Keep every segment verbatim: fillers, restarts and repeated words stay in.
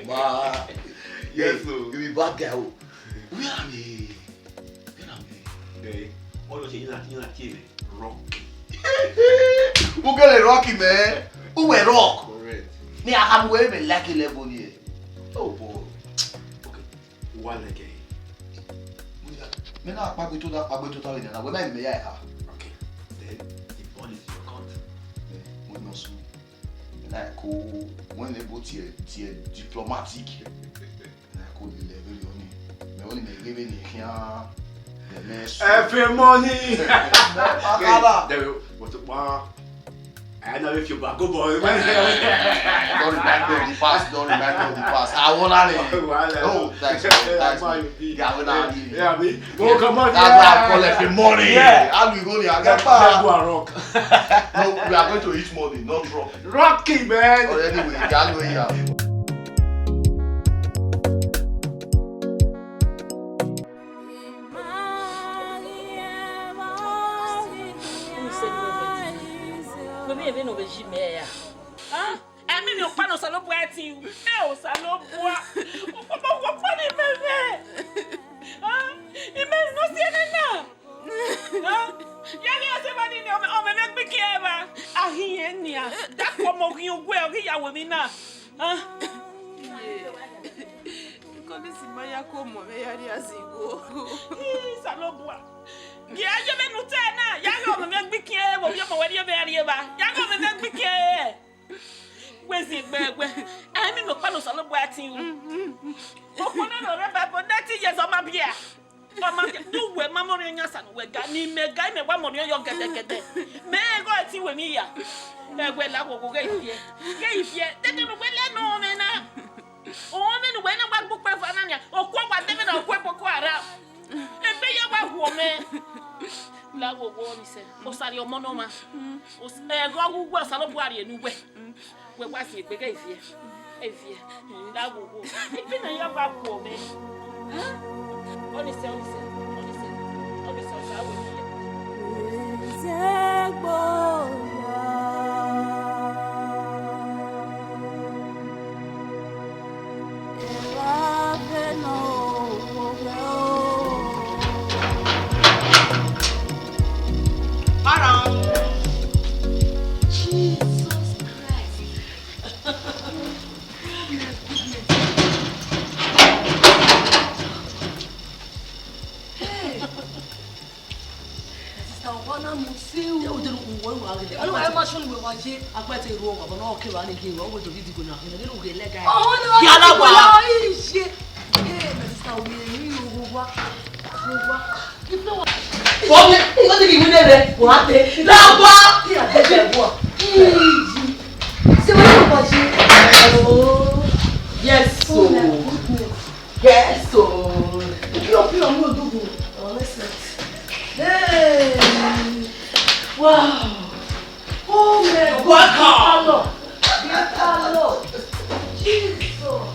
Ma. Yes, o. Hey, you be bad guy, o. Where am I? Where am I? Hey, all those things you like, you like, you like, rock. Who get a rocky, man? Who were rock? Correct. Me, I am way me like a level here. Oh, boy. Okay. Wa lẹkẹ. Me na kpagbe tota, kpagbe tota vbe nian na, wẹ ma mẹ ya eha. Okay. Then the ball is in your court. Eh, wẹ nọ sunu. Me na ko, wẹ ne bo tie, tie diplomatic. Me na ko lele vberriọ ni. Mẹ ọni mẹ ghe vbene I khian. Mẹ su. Every morning. Mẹ akala. Hey, there we go. But, wow. I know if you back, go, boy. Don't remind me of the past. Don't remind me of the past. I wanna live. Wahala. Oh, thanks, man. Thanks, man. Yeah, I wanna live. Yeah, me. Oh, come on. That's why I call it the money. Yeah. How we go there? Let's go and rock. No, we are going to eat money, not rock. Rocky, man. But anyway, yeah, I know, yeah. Wẹ vbe vbene ọ vbe yi mẹ ra? Ah, ẹmwẹ ọkpa ne Osanobua tie ru. Ẹ Osanobua. Ọkpa, ọkpa, ọkpa ne imẹ mwẹ. Ah, imẹ ne ọ si ẹre na. Ah, ya ghe ọse evba nii, ọ mwẹ, ọ mwẹ vbe gbe ikiẹ evba. A ghi rẹn nian. Dakua ọmọ ghi uwẹ, ọ ghi ya wẹ emwi na. Ah. Kọlisi ma ya ku ọmọ mwẹ ya rria zẹ igho. Ih, Osanobua. Gie a ye vbene u te na, ya ghe ọmọ mwẹ gbe ikiẹn, vbe ovbi ọmọ wẹ rhie vbe a rhie evba. Ya ghe ọmọ mwẹ gbe ikiẹn. Wẹ ziengbe wẹ. Ẹmwẹ ọkpa ne Osanobua tie ru. Okhuo ne ọ rre Bible, ninety years ọ ma biẹ. Ọ ma biẹ. Ne uwẹ ma mọ orhiọn yan sa ne uwẹ ga, ne imẹ ga, imẹ wa mọ orhiọn yọ gẹdẹgẹdẹ. Mẹ i ghe ẹtin wẹ emwi hia. Ẹwẹ la wo wo ghe iviẹ. Ghe iviẹ. Dede ne uwẹ lẹ nọ mwẹ na. Ọmọ ne uwẹ na wa gbe ukpẹ eva na nian, okhuo wa dẹ mwẹ na, okhuo Boko Haram. Egbe ya wa huọ mwẹ. La wo wo ni sẹ, Osa rhie ọmọ ne ọmwa. Os-, ẹghẹ ọghe uwẹ, Osanobua rhie ne uwẹ. Wẹ wa ziengbe ghe iviẹ, iviẹ. La wo wo. Ibi na ya wa huọ mwẹ. Ọ ni sẹ, ọ ni sẹ, ọ ni sẹ, ọ ni sẹ, Osa wẹ iviẹ. Jesus Christ. Hey! Sister, ọmọ na mu si u. Ẹ, o de ru uwẹ wa gele. Ẹ, ẹ ma sọ ne uwẹ wa ye. Akpẹtẹ ru ọmọ, ọmọ na ọ kẹ wa ni ye, ọ wẹ do video na. Ẹ, ne u ghe lẹ ga. Ọmọ na. Yàrá wa. Iye. Ẹ, my sister, we ri owo wa. Owo wa. If no one. Bọ́ọ̀lù, ìwé ti kì í wí lẹ́rẹ̀, wà á tẹ. Lọ́wọ́. Kí àdéjọ ẹ̀ wọ̀. Iye. Ṣé wọ́n yóò wá ṣe? Oh. Yes, o. Oh, my goodness. Yes, o. Kí o fi ọmọ òdòdó. Oh, let's sit. Hey. Wow. Oh my God. Welcome. Hello. Hello. Jesus.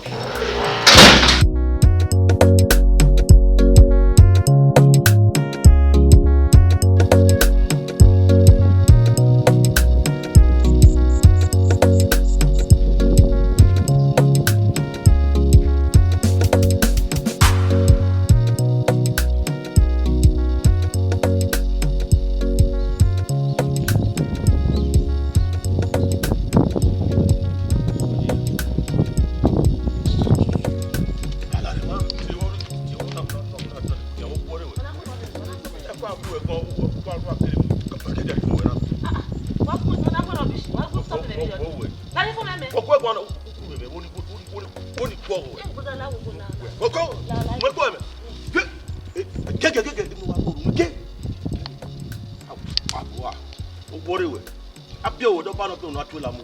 Ọkọ ẹ̀gbọ́n náà, ó ní gbọ́ ọ̀rọ̀ ẹ̀. Ọkọ, mo gbọ́ ẹ̀ mẹ́. Gẹ́gẹ́, gẹ́gẹ́, mo wá gbọ́ ọ̀rọ̀ gẹ́. Àbúrò, ó gbọ́ ọ̀rẹ́ wẹ̀. A bí ọ̀wọ̀ dọ́gba náà pé òun á tó la mu.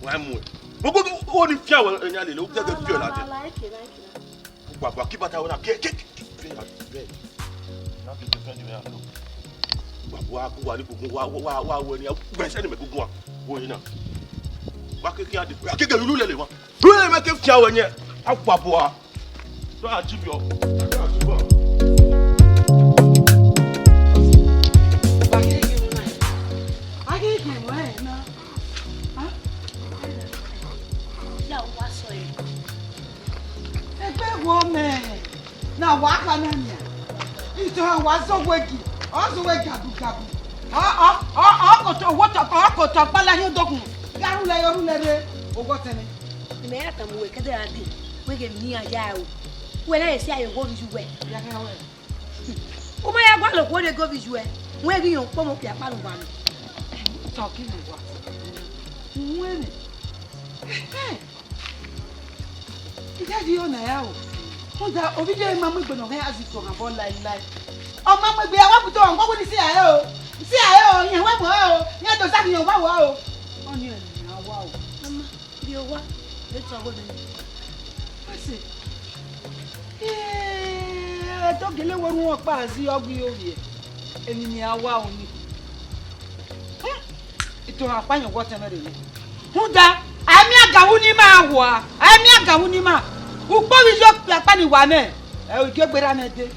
Wọ́n á mú ẹ. Gbogbo ó ní fíà wẹ̀ ẹ̀yìn àlè ló gẹ́gẹ́ fíà ládẹ. Gbàgbà kí bàtà wọn náà kí ẹ kí ẹ kí ẹ bẹ́ẹ̀. Náà kí ẹ fẹ́ jù yà lọ. Gbàgbà wa kú wa ní gbogbo wa wa wa wọ ni wẹ̀ sẹ́ni mẹ́ gbogbo wa wọ yìí náà. Wa kékeré adé wa kékeré lulú lẹ̀ lè wa. Lulú lẹ̀ mẹ́ kí fíà wẹ̀ yẹn. A gbàgbà wa. Dọ́ àjùbọ̀. Dọ́ àjùbọ̀. Wa kékeré lulú náà. Wa kékeré mọ́ ẹ̀ náà. Hàn? Ya wa sọ yìí. Na wa kha na nia. Itohan wa zọ wẹ gi, ọ zọ wẹ gabu gabu. Ọ, ọ, ọ, ọ kotọ, wo tọ, ọ kotọ kpala hin odogun. Gha rhulẹ yo rhulẹ rre, oghọ tẹn nẹ. Mẹ ya tama uwẹ kẹdẹ ra dee, wẹ ghe emwi ne iran ya ru. Wẹ na ye si aye oghọ vbe iye uwẹ. Ya kha wẹ. U ma ya gualọ okhuo rre go vbe iye uwẹ, wẹ ghi yan ukpọmọ okpia kpa ne uwa nọ. Tọ ki ne uwa. Uwẹ nẹ. Ẹhẹn. Idadi ọna ya o. Rhunmwuda ovbi iye ma mu egbe ne ọ ghẹ ya zẹ itohan obọ laelae. Ọ ma mu egbe ya wa bu itohan, wẹ wẹ ne I si ae o. I si ae o, iran wẹ mu o. Iran do zaghi iran wa wa o. Ọni ẹre ne iran wa o. Mama, rhie owa, vbe tọ ọghe odẹ. Ase. Ee, ẹdẹ ọ gele wẹ orhunmwu ọkpa zẹ ọghe ovbiẹ. Emwi ne iran wa o ni. Hmm. Itohan ọkpa yan ọghe ọtẹn mwẹ rre nẹ. Rhunmwuda, a i miẹn agawu ne ima hua, a i miẹn agawu ne ima. Ukpo vbe iye okpia kpa ne I wa nẹ, ẹ i gie egbe rra nẹ dee.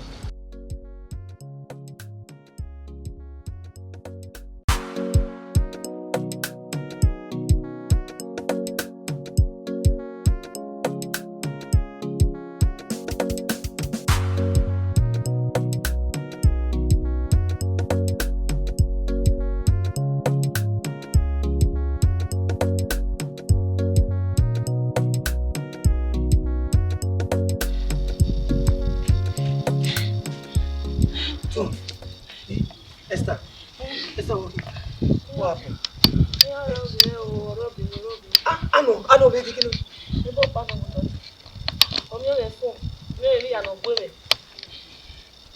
John, eh, Esther, Esther, what, what happened? Ah, Ano, Ano, baby, kí ló? Ọ miẹn mwẹ fo, vbene I ya nọ gue mwẹ.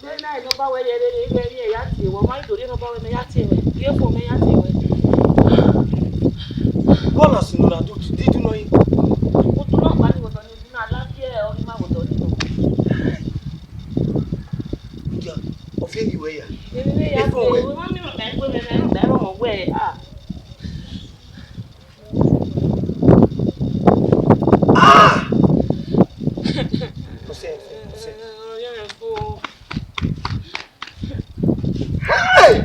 Vbene I nọ ba wẹ ye rere, ighẹ emwi ya tie wẹ, ọ ma do rhie nọ ba wẹ mẹ ya tie wẹ, rhie fo mẹ ya tie wẹ. Bọlọ si nọ na do, di du nọ yi. Otu nọ gba ni wọdọ ni, otu na la fiẹ, ọ ni ma wọdọ ni nọ. Odia, ọ fiẹ yi wẹ ya. Emwi ne ya tie wẹ, ọ ma miẹn mwẹ gue mwẹ, mẹ rhọmọ wẹ, ah. Ah! Ọsẹ, ọsẹ. Hey!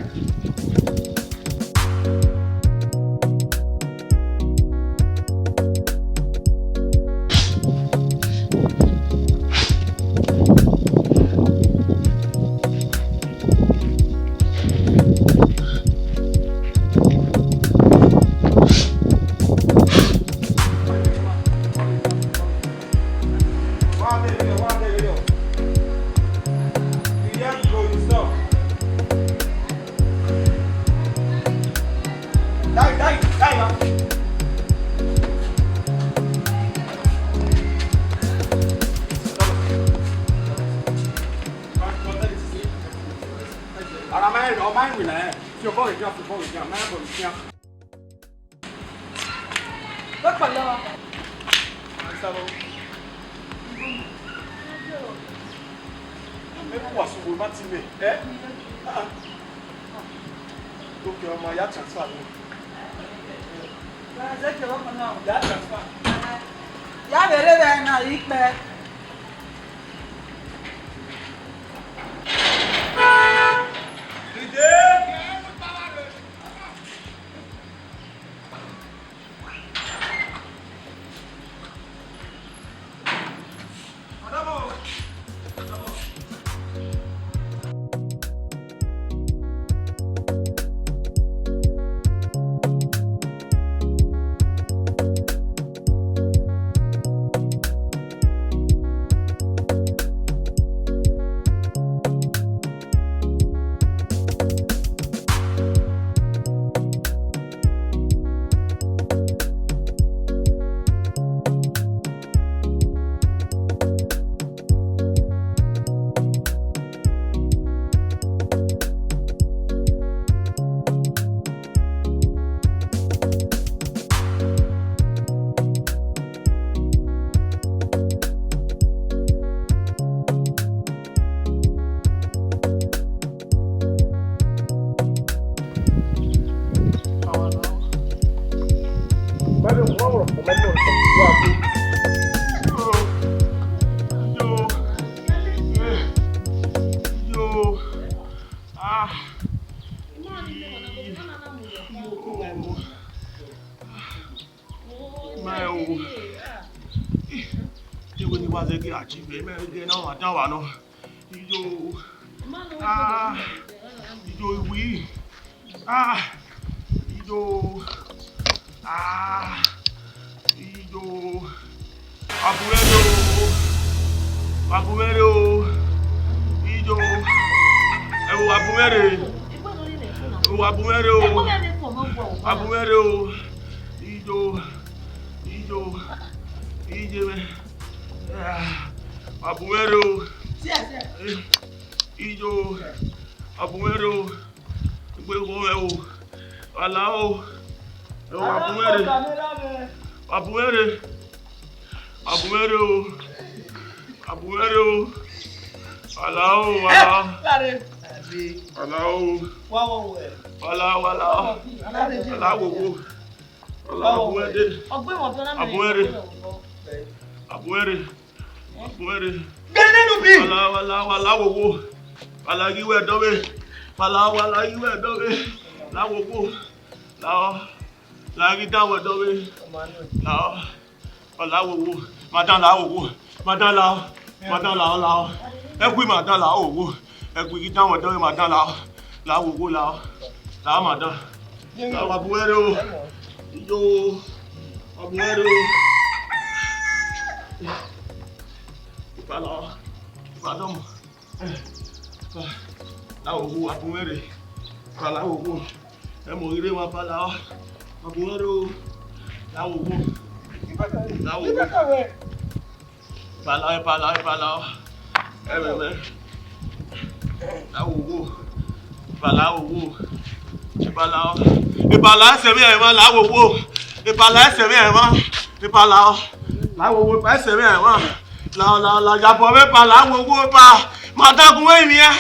Ara ma rẹn, ọ ma rẹn winna rẹn. Fi obọ ghe khian, fi obọ ghe khian, ma rẹn obọ ghe khian. Wekpalọ. Ẹ kú wa sugbo ma ti mẹ, ẹ? Ah, ah. Ok, ọmọ, ya transfer mi. Ya transfer. Ya vbe rre vbe na ikpẹ. Dìde. Mẹ o. Deghẹ ne I wa zẹgiẹ achieve, mẹ ghe ne ọ ma dan wa nọ. Ijo. Ah. Ijo iwi. Ah. Ijo. Ah. Ijo. Wa bu mwẹ rre o. Wa bu mwẹ rre o. Ijo. Ẹ wo, wa bu mwẹ rre. Wa bu mwẹ rre o. Wa bu mwẹ rre o. Ijo. Ijo. Iye mwẹ. Ah. Wa bu mwẹ rre o. Ijo. Wa bu mwẹ rre o. Egbe vbo mwẹ o. Wa la o. Ẹ o, wa bu mwẹ rre. Wa bu mwẹ rre. Wa bu mwẹ rre o. Wa bu mwẹ rre o. Wa la o, wa la o. Wa la o. Wa la, wa la o. Wa la wowo. Wa la, wa bu mwẹ rre. Wa bu mwẹ rre. Wa bu mwẹ rre. Wa bu mwẹ rre. Gẹdẹ nu bi. Wa la, wa la, wa la wowo. Wa la ghi wẹ dọvbe. Wa la, wa la ghi wẹ dọvbe. La wowo. La o. La ghi dan wẹ dọvbe. La o. Ọ la wowo, ma dan la wowo, ma dan la o, ma dan la o, la o. Ẹkui ma dan la wowo, ẹkui ghi dan wẹ dọvbe, ma dan la o, la wowo, la o, la o, ma dan. La o, wa bu mwẹ rre o. Ijo, wa bu mwẹ rre o. Ipa la o, ipa dọmọ. La wowo, wa bu mwẹ rre. Ipa la wowo. Ẹ mu ghi rre emwa, ipa la o. Wa bu mwẹ rre o. La wowo. La wowo. Ipa la, ipa la, ipa la o. Ẹ mwẹ mwẹ. La wowo. Ipa la wowo. Ipa la o. Ipa la ẹsẹ mwẹ ẹmwa, la wowo. Ipa la ẹsẹ mwẹ ẹmwa. Ipa la o. La wowo, ipa ẹsẹ mwẹ ẹmwa. La o, la o, la o, ya bọ vbe ipa, la wowo ipa. Ma dan gun mwẹ rinmwian.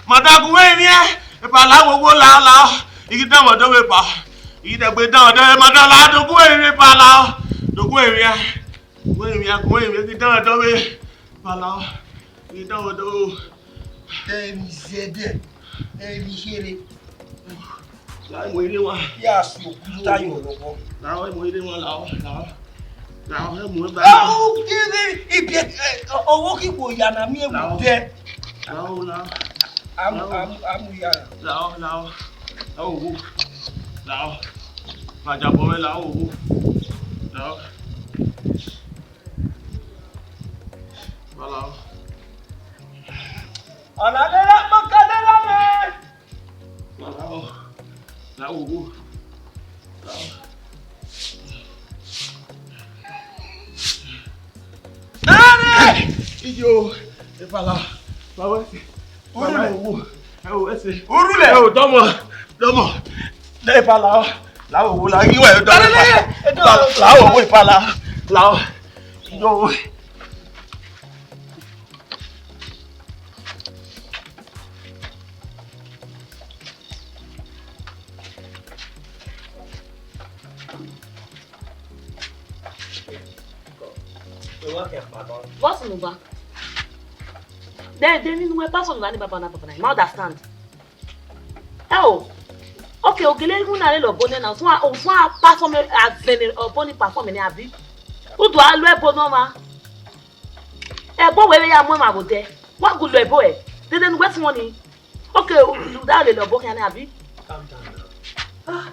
Ma dan gun mwẹ rinmwian. Ipa la wowo, la o, la o. I ghi dan mwẹ dọvbe ipa. I ghi dẹgbe dan mwẹ dọvbe, ma dan la, do gun mwẹ rinmwian ipa, la o. Do gun mwẹ rinmwian. Gun mwẹ rinmwian, gun mwẹ rinmwian, I ghi dan mwẹ dọvbe ipa, la o. I ghi dan mwẹ dọvbe o. Emwi zẹdẹ, emwi kherhe. La o, ẹ mu ire wa. Ya si okuta yo lọghọ. La o, ẹ mu ire wa, la o, la o. La o, ẹ mu ẹ ba. Ah, o, ibi, ibi, eh, ọvbokhan ikhuo ya na miẹn ewu dẹ. La o, la o. Amu, amu, amu ya. La o, la o. La o, wo. La o. Ma ja bọ mwẹ, la o, wo. La o. Wa la o. Ọna lele ọkpọkọ lele ọmọ. Wa la o. La o, wo. La o. Ijo, ipa la. Wa wẹ. Urhu lẹ. Ẹ wo, ẹ wo, ẹse. Urhu lẹ. Ẹ wo, dọmọ, dọmọ. Lẹ ipa la, la wowo, la ghi wẹ dọmọ. La, la wowo ipa la, la. Yo. Vbọ sunu ba? De, de ni wẹ perform na ni baba na, baba na, I ma understand. Ẹ o, okay, ogele ighun na lele ọbo nẹ na, usun a, usun a perform, a zẹn ne ọbo ni perform nẹ, abi? U do a lu ẹbo ne ọmwa. Ẹbo wẹ vbe ya mu emwa vbe odẹ, wa gu lu ẹbo ẹre, dede ne uwẹ suẹn nii. Okay, u, u da lele ọbo khian nẹ, abi? Calm down now. Ah,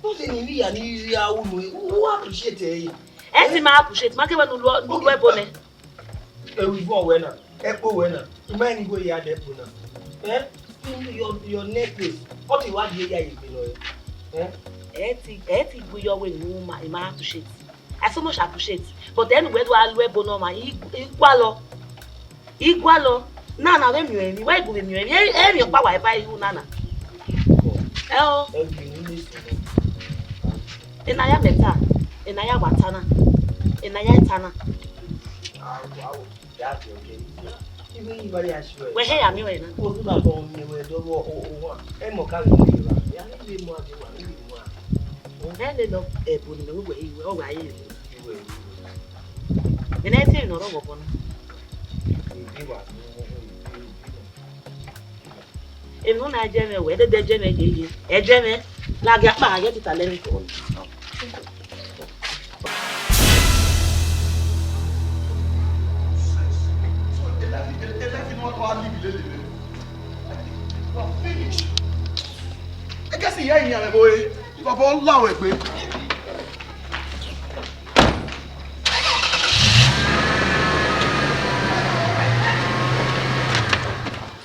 who say ni wi ya ni ri a wu nu, who appreciate ẹre? Ẹ ti ma appreciate, ma ke wẹ ne u lu, ne u lu ẹbo nẹ. Ẹvbo wẹ na, ẹkpo wẹ na, I ma rẹn ne I ya dẹ ẹkpo na. Eh? Your, your necklace, ọ te wa die ya ye egbe nọ re. Eh? Ẹ ti, ẹ ti gbe yọ wẹ ne u ma, I ma appreciate. I so much appreciate. But then wẹ do a lu ẹbo ne ọmwa, I, I gualọ. I gualọ. Na na vbe miẹn emwi, wẹ gu vbe miẹn emwi, emwi ọkpa wa eva iru na na. Ẹ o. Ena ya mẹ ta, ena ya wa ta na, ena ya ta na. Wẹ hẹ ya miẹn ọre na. Ẹ lele ẹbo ne mẹ wẹ wẹ, ọ wa ye. Mẹ ne ẹ te emwi ne ọ rọ vbe obọ na. Emwi ne u na jẹ mwẹ wẹ, dede jẹ mwẹ yeye, ẹ jẹ mwẹ, ladian kpa, a ye tita lẹ mwẹ. Wa leave lele. You are finished. I guess he ain't here, boy. Baba, allow it, babe.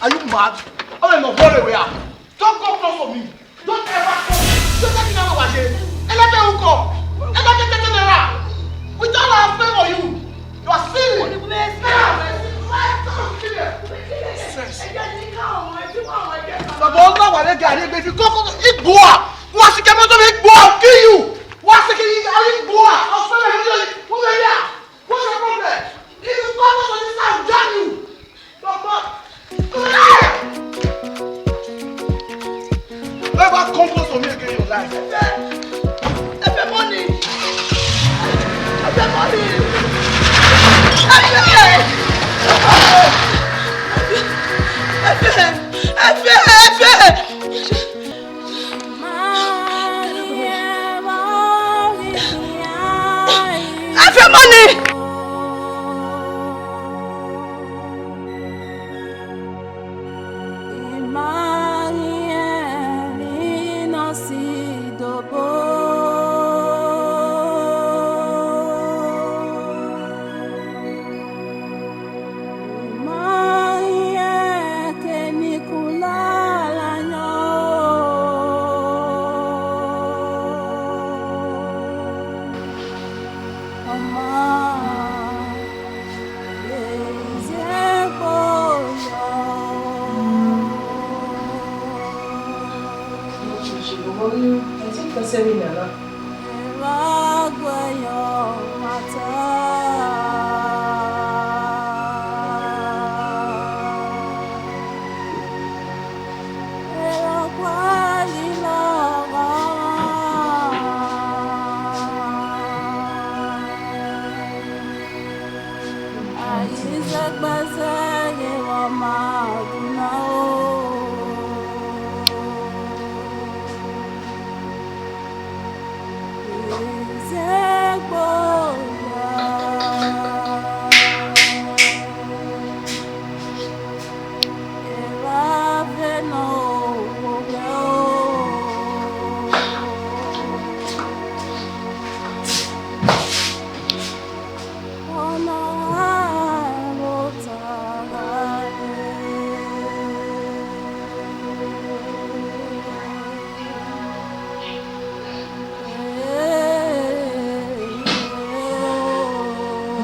Are you mad? Oh, no, go away. Don't come close to me. Don't ever come. Don't take me out of here. Elebe uko. Elebe tete naira. With all our favor you. You are silly. Nonsense. Baba, ọna wa vbe gari egbe fi koko igbua. Wa si kẹ mọtọ vbe igbua, kill you. Wa si kẹ igbua. Ọsẹ vbe igbua. What's your problem? If you come out of this house, I'll jam you. Baba. Never come close to me again in your life. Efe, Efe money. Efe money. Efe. Efe. Efe. Efe. Efe money.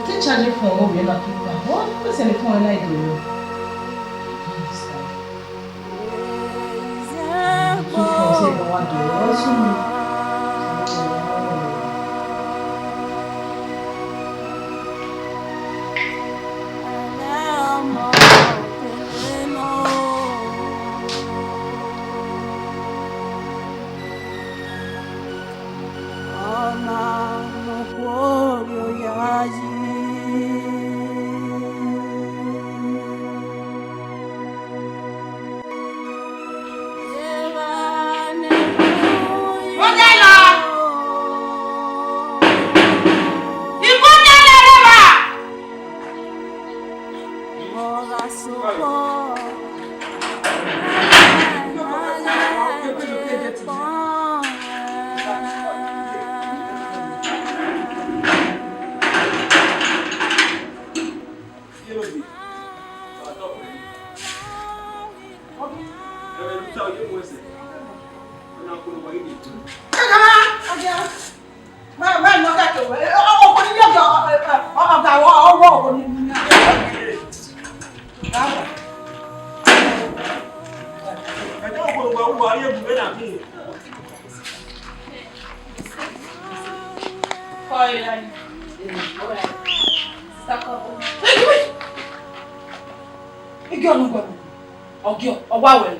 Te charge phone ovbi na kekpa. What? Where's the phone I do? Igi ọnugbo, ọgiọ, ọ wa wẹ.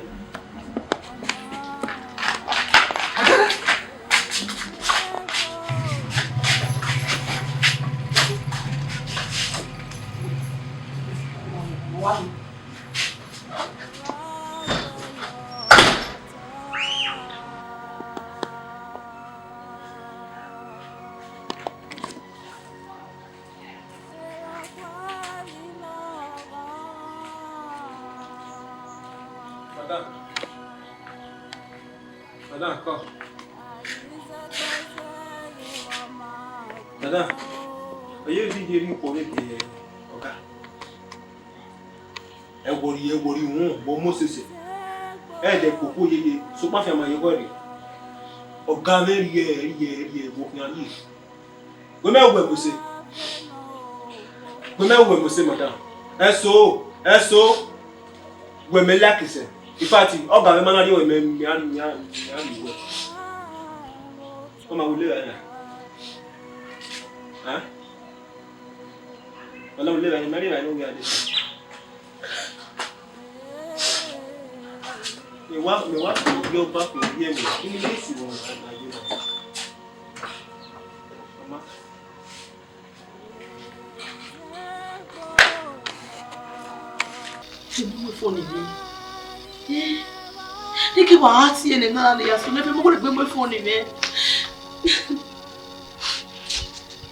Madam, madam, come. Madam, ọ ye vbe ye ne I khuọnmwi ke ọga. Ẹ wọrri, ẹ wọrri uhunmwu, vbe ọ mu osese. Ẹ dẹ koko yeye, sokpan afianma ye ọghọe rre. Ọga mwẹ rhie, rhie, rhie, vbe okhian rhie. Wẹ mẹ wẹ mose. Wẹ mẹ wẹ mose, madam. Ẹso, ẹso. Wẹ mẹ like sẹ. In fact, ọga mwẹ ma na rhie wẹ mẹ, mẹ a, mẹ a, mẹ a rhie wẹ. Ọ ma wo lele ẹre na. Hẹn? Ọna wo lele ẹre, mẹ rhie ẹre ne ọ wia dee. Mẹ wa, mẹ wa fi ogie ọba fi ogie ẹmwẹ. Ini lesi wọ na, na ye na. Mama. Ẹ mu fo ni mẹ. Eh, ne ke wa tie ne na ne ya so ne fe mo ko gbe mu fo ni mẹ.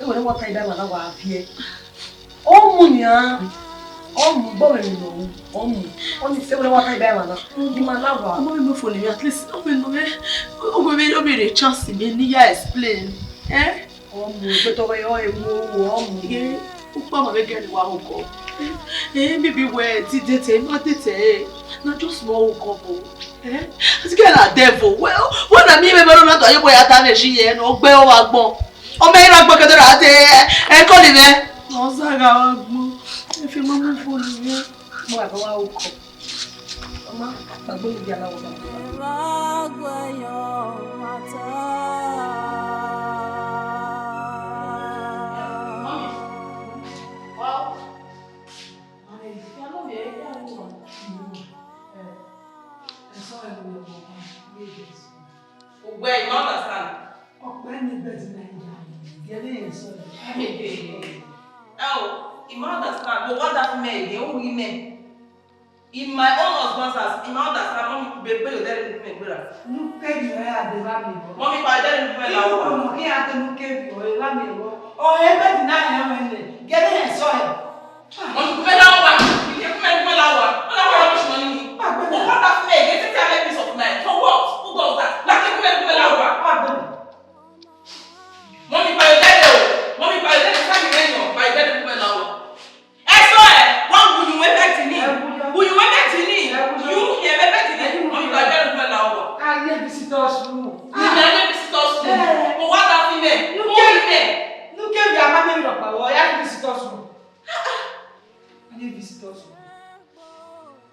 Ẹ wẹ ne wa ta iba na wa viẹ. Ọ mu nian, ọ mu, gbe ọmwẹ emwi ne ọ ru, ọ mu. Ọni sẹ wẹ ne wa ta iba na, ne ima na wa. Ọmọ mi mu fo ni mẹ, at least, ọ vbe nọ mẹ, ọ vbe, ọ vbe rre chance mẹ ne I ya explain. Eh? Ọ mu, egbe tọghẹ ọ mu, ọ mu. Ye, ukpa ma vbe gẹ ne wa hokọ. Eh, maybe wẹ ti date, ma date, eh, na just ma hokọ bo. Eh? This girl na devil. Wẹ, wẹ na mi vbe ma na do aye boy ata ne ji ye, no gbe ọ wa gbọn. Ọ mẹ ra gbọn kẹdẹ ra te, eh, eh, call him, eh. Ọ sa gha wa gbọn. Ẹ fi ma mu fo ni mẹ. Mo wa gha wa hokọ. Ọma, gbàgbé mi di aláwọ̀ gbàgbé. Ugbẹn, you no understand. Ọkpẹ ni bed na ya, gẹdẹ yẹn sọ. Ẹ o, you no understand. Mo wa da fi mẹ ege, o wi mẹ. In my own husband's house, I ma understand, mummy, be gbe yo dẹrẹ nugbẹn gberra. Nuke ni ẹ a de vba miẹn vbọ. Mummy, pa dẹrẹ nugbẹn la wa. Ọmọ kí a te nuke vbọ, ẹ vba miẹn vbọ. Ọ ẹ bẹ di na hẹ ọmọ ẹnẹ, gẹdẹ hẹ sọ hẹ. Mummy, kúmẹ la wa, ìdí kúmẹ kúmẹ la wa. Ọ la wa rubbish money ni. Agbẹnẹ. What happened? Ẹ get it, have a peace of mind. For what? Who does that? Like kúmẹ kúmẹ la wa. Agbẹnẹ. Mummy, pa dẹrẹ o. Mummy, pa dẹrẹ, sa mi rẹ yọ, pa dẹrẹ kúmẹ la wa. Ẹsọ ẹ, wa wu yu wẹ bẹdi ni. Wu yu wẹ bẹdi ni. Yu hiẹn wẹ bẹdi ni. Mummy, pa dẹrẹ kúmẹ la wa. A ye visitors room. Ni mẹ a ye visitors room. Mo wa da fi mẹ. Mo ri mẹ. Nuke vbe a ma miẹn rhọkpa vbe ọ ya ye visitors room. A ye visitors room.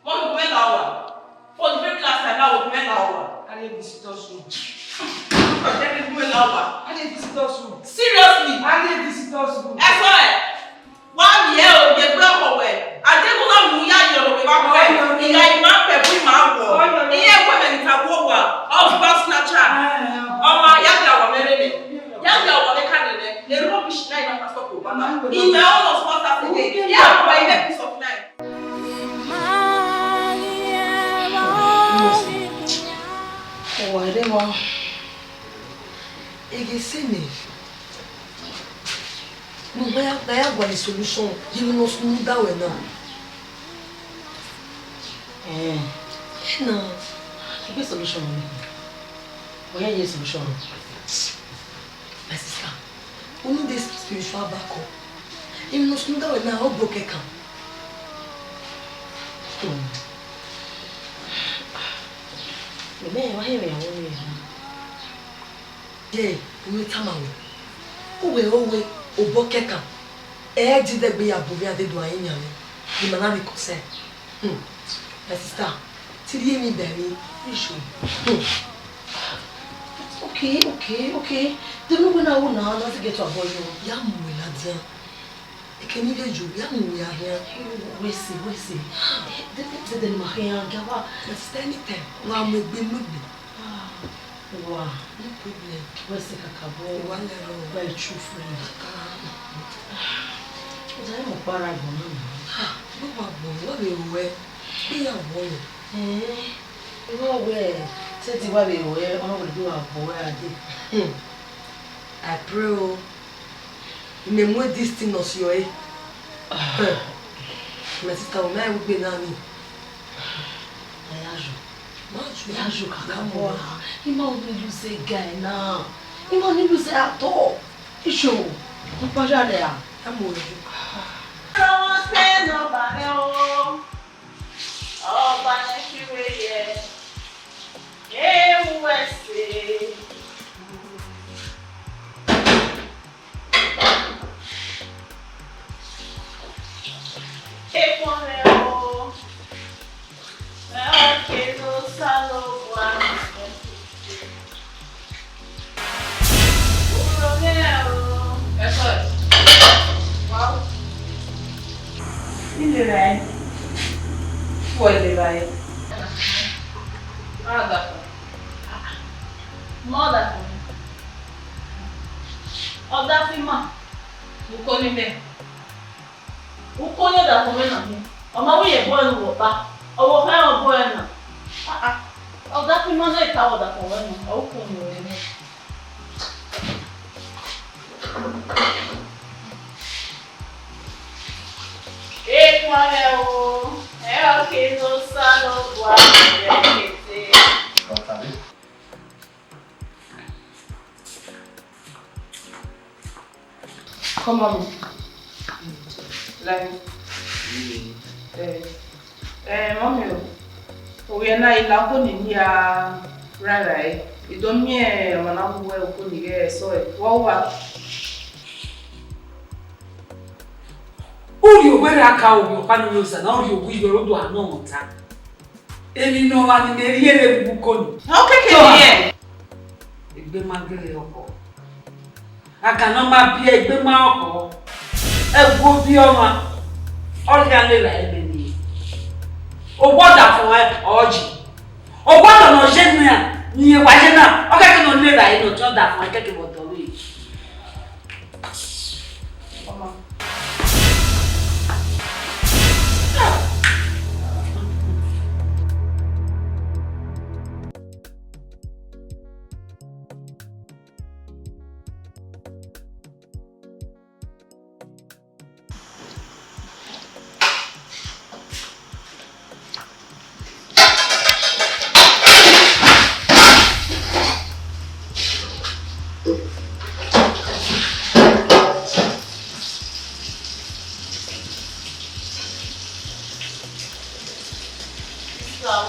Mummy, kúmẹ la wa. For the very last time, now kúmẹ la wa. A ye visitors room. Kúmẹ la wa. A ye visitors room. Seriously? A ye visitors room. Ẹsọ ẹ. Wa miẹn o, ye gbe ọkọ wẹ. Adegula mu ya yọ rẹ vbe vbe. Iga ima pẹ bu ima wọ. Iye ẹkọ mẹ ni ta wo wa. Ọ gba snatcher. Ọ ma ya da wa mẹ rere. Ya da wa mẹ ka rere. The rubbish na ima pastor ko ba. Ima ọ nọ sponsor today. Ya wa ime peace of mind. Uwa rre emwa, eghe sẹ nẹ, ne uwa ya, na ya gualọ solution ye emwi ne ọ sunu da wẹ na. Ẹn, na, egbe solution nọ. Wẹ ya ye solution nọ. My sister, u need a spiritual backup. Emwi ne ọ sunu da wẹ na, ọ bọ kẹkan. Hmm. Mẹ wa hẹ mwẹ ya wẹ na. Ye, u tama wẹ. U wẹ, u wẹ, obọ kẹkan. Ẹ i didẹ gbe ya bu vbe a dede a yan mwẹ. Ima na rhie kọsẹ. Hmm. My sister, te I rhie emwi ba emwi, issue. Hmm. Okay, okay, okay. Then wẹ na ru na, na get to avoid you. Ya mu wẹ ladian. Eke ni vbe yo, ya mu wẹ a khian. Wẹ sẹ, wẹ sẹ. Dede, dede ne ima khian, gia wa. My sister, anytime. Wa mu egbe, mu egbe. Ah, wa. No problem. Wẹ sẹ kakabọ. Wa lẹ rọ. Wa a true friend. Ah. Ọ da mu kpara agbọn na. Ah, wẹ wa gbọn, wẹ vbe ruẹ. Iran wọ rẹ. Eh, wẹ wẹ, sẹtin wa vbe ruẹ, ọ na wẹ do wa bu ruẹ a dee. Hmm. I pray o. Imẹ mu this thing nọ si ọre. My sister, u ma rẹn vbe ugbe na ni. Ya yo, ma yo, ya yo kaka mo ra. I ma ni lose guy na. I ma ni lose at all. Isho, n pa ya lẹ a, ya mo yo. Ọmọ sẹ ne Ọba rẹ o, Ọba ne kherhe ye, ewu ẹse. Ekhọe mwẹ o, ẹ ọ ke ne Osanobua. Uro mwẹ o. Ekhọe. Wow. I lele ẹe. Wẹ lele ẹe. Ọdafẹn. Ma ọdafẹn. Ọdafẹn ima. Uko ni mẹ. Uko ni ọdafẹn mwẹ na hin. Ọ ma wẹ ye ẹbọ ẹre ne uwẹ ọkpa. Ọ vbe ọkpa rẹn ọbọ ẹre na. Ah, ah. Ọdafẹn ima na ta ọdafẹn mwẹ na. Ọ uko ni mwẹ nẹ. Ekhọe mwẹ o, ẹ ọ ke ne Osanobua vbe ẹkete. Come on. Like, eh, eh, mummy o. Ovbi ẹna, I la uko ni hia rara ẹre. I do miẹn ọmwa na wu wẹ uko ni ghẹ sẹ ọe. Vbe ọ wa? Urhi owẹ ra ka ovbi ọkpa ne ọ ye osa na, urhi owẹ ivbi ọre u do a nọ mwẹ ọta. Emwi ne ọmwa ni mẹ rhie vbe uwu uko ni. Ọ keke Tọ, rhie. Egbe ma gele ọkhọ. A ka nọ ma biẹ egbe ma ọkhọ. Ẹvbo ovbi ọmwa, ọ khian lele ẹmwẹ nii. Owa ọdafẹn ọre ọ yi. Owa ọdọ ne ọ ye nian, ne wa ye na, ọ kẹkẹ ne ọ lele ẹre ne ọ tọn ọdafẹn, ọ kẹkẹ vbe ọdọ rre.